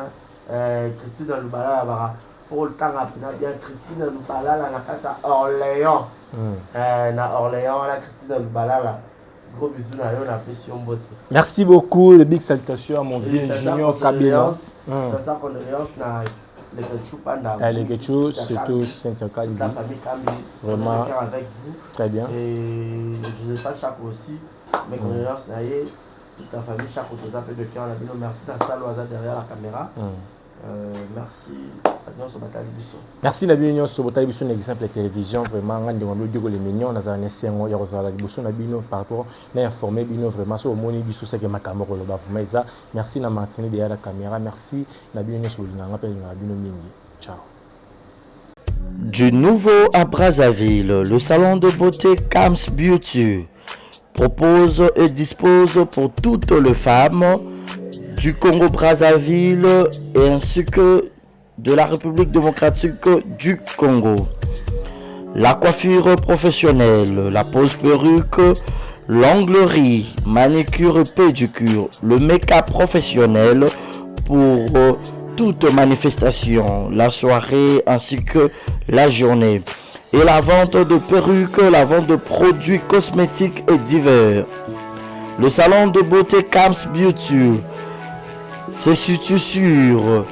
eh, Christine Lubalala baka faut kotanga mpena bien Christine Lubalala na kati ya Orléans mm. eh, na Orléans wana Christine Lubalala gros bisous na yo napesi yo mbote. Merci beaucoup, le big salutation à mon vieux Junior Kabila. Sincère condoléances na Leketchou Panda. Ah, Leketchou, surtout Cynthia Kalbi. La famille Kambi. Vraiment. Avec vous. Très bien. Et je ne sais pas chaque aussi. Mes condoléances na ye. Toute la famille Chako toza pe de cœur na bino. Merci na Salo aza derrière la caméra. Mm. Euh, merci bato nyonso batali biso. Merci na bino nyonso botali biso na exemple ya télévision vraiment nga ndeko na Diego le mignon nazala na esengo ya kozala liboso na bino par rapport na informer bino vraiment so omoni biso seke makambo koloba vraiment eza merci na Martine derrière la caméra merci na bino nyonso bolingaka nga mpe nalingaka bino mingi ciao. Du nouveau à Brazzaville, le salon de beauté Kams Beauty propose et dispose pour toutes les femmes du Congo-Brazzaville et ainsi que de la République démocratique du Congo. La coiffure professionnelle, la pose perruque, l'onglerie, manicure pédicure, le make-up professionnel pour toute manifestation, la soirée ainsi que la journée. Et la vente de perruques, la vente de produits cosmétiques et divers. Le salon de beauté Kams Beauty se situe sur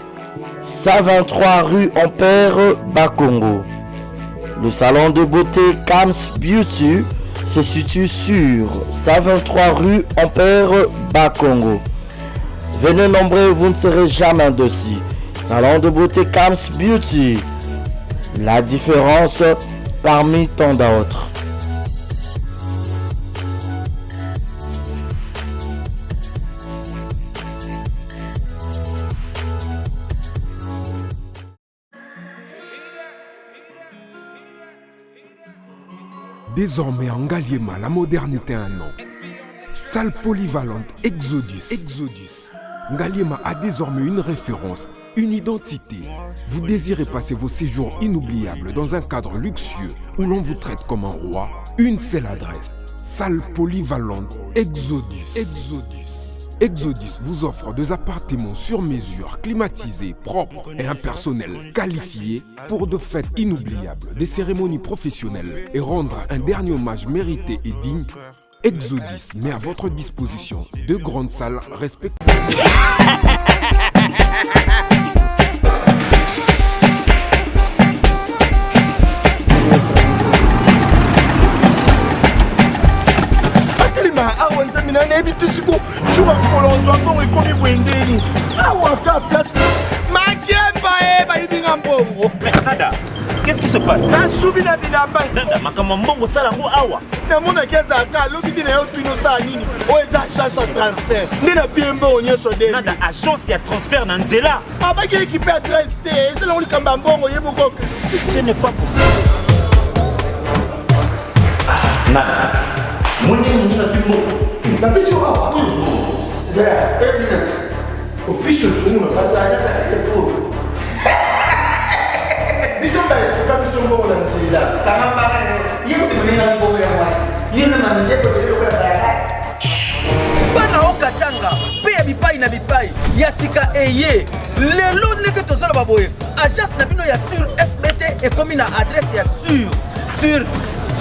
123 rue Ampère, Bakongo. Le salon de beauté Kams Beauty se situe sur 123 rue Ampère, Bakongo. Venez nombreux, vous ne serez jamais indécis. Salon de beauté Kams Beauty. La différence parmi tant d'autres. Désormais en Ngaliema, la modernité a un nom. Salle polyvalente Exodus. Exodus. Ngaliema a désormais une référence, une identité. Vous désirez passer vos séjours inoubliables dans un cadre luxueux où l'on vous traite comme un roi? Une seule adresse. Salle polyvalente Exodus. Exodus. Exodus vous offre des appartements sur mesure, climatisés, propres et un personnel qualifié pour de fêtes inoubliables, des cérémonies professionnelles et rendre un dernier hommage mérité et digne. Exodus met à votre disposition deux grandes salles respectées. Atelema awa nzambe na nayebi te siko jour ya mokolo ozwa mbongo ekomi boye ndeni awa ka place makemba e bayibi nga mbongo. Nada, qu'est-ce qui se passe? Nasubi na bilamba. Nada, makambo ya mbongo osala yango awa. Namonaki azalaka alobi te na yo tuni osala nini oyo eza agence ya transfert nde na pie mbongo nyonso de. Nada, agence ya transfert na nzela. Abaki ekipe ya 13 te eza nango likambo ya mbongo ye moko. Ce n'est pas possible. Nada, moni moninga azwi mbongo. Napesi yo awa. Zela, une minute. Opiso tshungu na bato aza fo. Biso ba efuka biso mbongo na nzela. Kanga mbanga yo. Ye kutu moninga mbongo ya mwasi. Yo na mandeko ebele lokola bayakasi. Bana o Katanga mpe ya bipai na bipai ya sika eye lelo ndenge tozoloba boye agence na bino ya sur fbt ekomi na adresse ya sur sur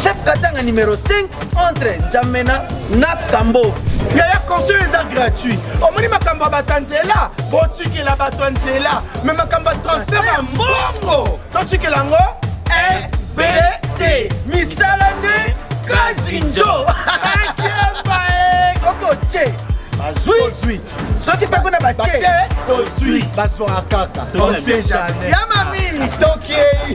chef Katanga numéro 5 entre N'Djamena na Kambo. Yaya conseil eza gratuit omoni makambo ya bato ya nzela botikela bato ya nzela me makambo ya transfert ya mbongo totikela yango fbt misala nde kasi njo akemba e soki otie bazwi soki mpe kuna batie tozwi bazwaka kaka on sait jamais ya mami tokei.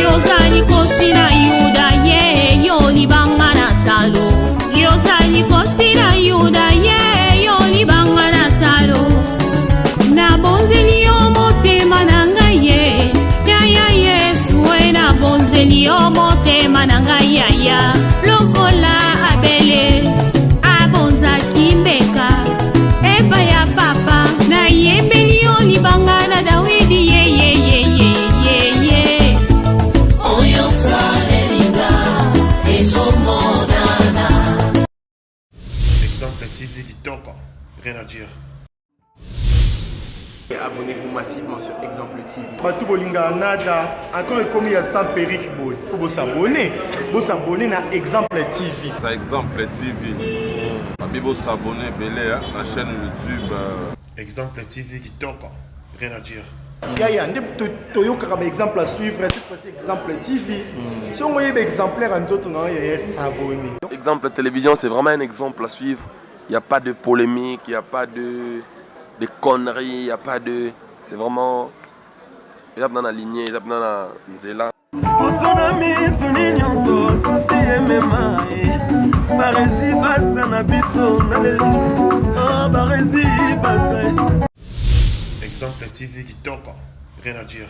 Yozali kosi na Yuda ye yo libanga na talo. Yozali kosi na Yuda ye yo Abonnez-vous massivement sur Exemple TV. Bato bolingaka nada encore ekomi ya sans perruque boye faut bosabone bosabone na exemple tv Ça exemple TV. Babi bo s'abonner ebele hein, na chaîne YouTube. Euh. Exemple TV kitoko, rien à dire. Yaya nde toyokaka ba exemple à suivre cette fois-ci exemple TV. Mm. Soki oyeba exemplaire ya nzoto na yo yaya s'abonner. Exemple télévision c'est vraiment un exemple à suivre. Il n'y a pas de polémique, il n'y a pas de, de conneries, il n'y a pas de. C'est vraiment. eza mpenza na lignée eza mpenza na nzela poso na misuni nyonso susi emema ye baresi baza na biso na lelo ah, baresi baza Exemple TV kitoko, rien à dire.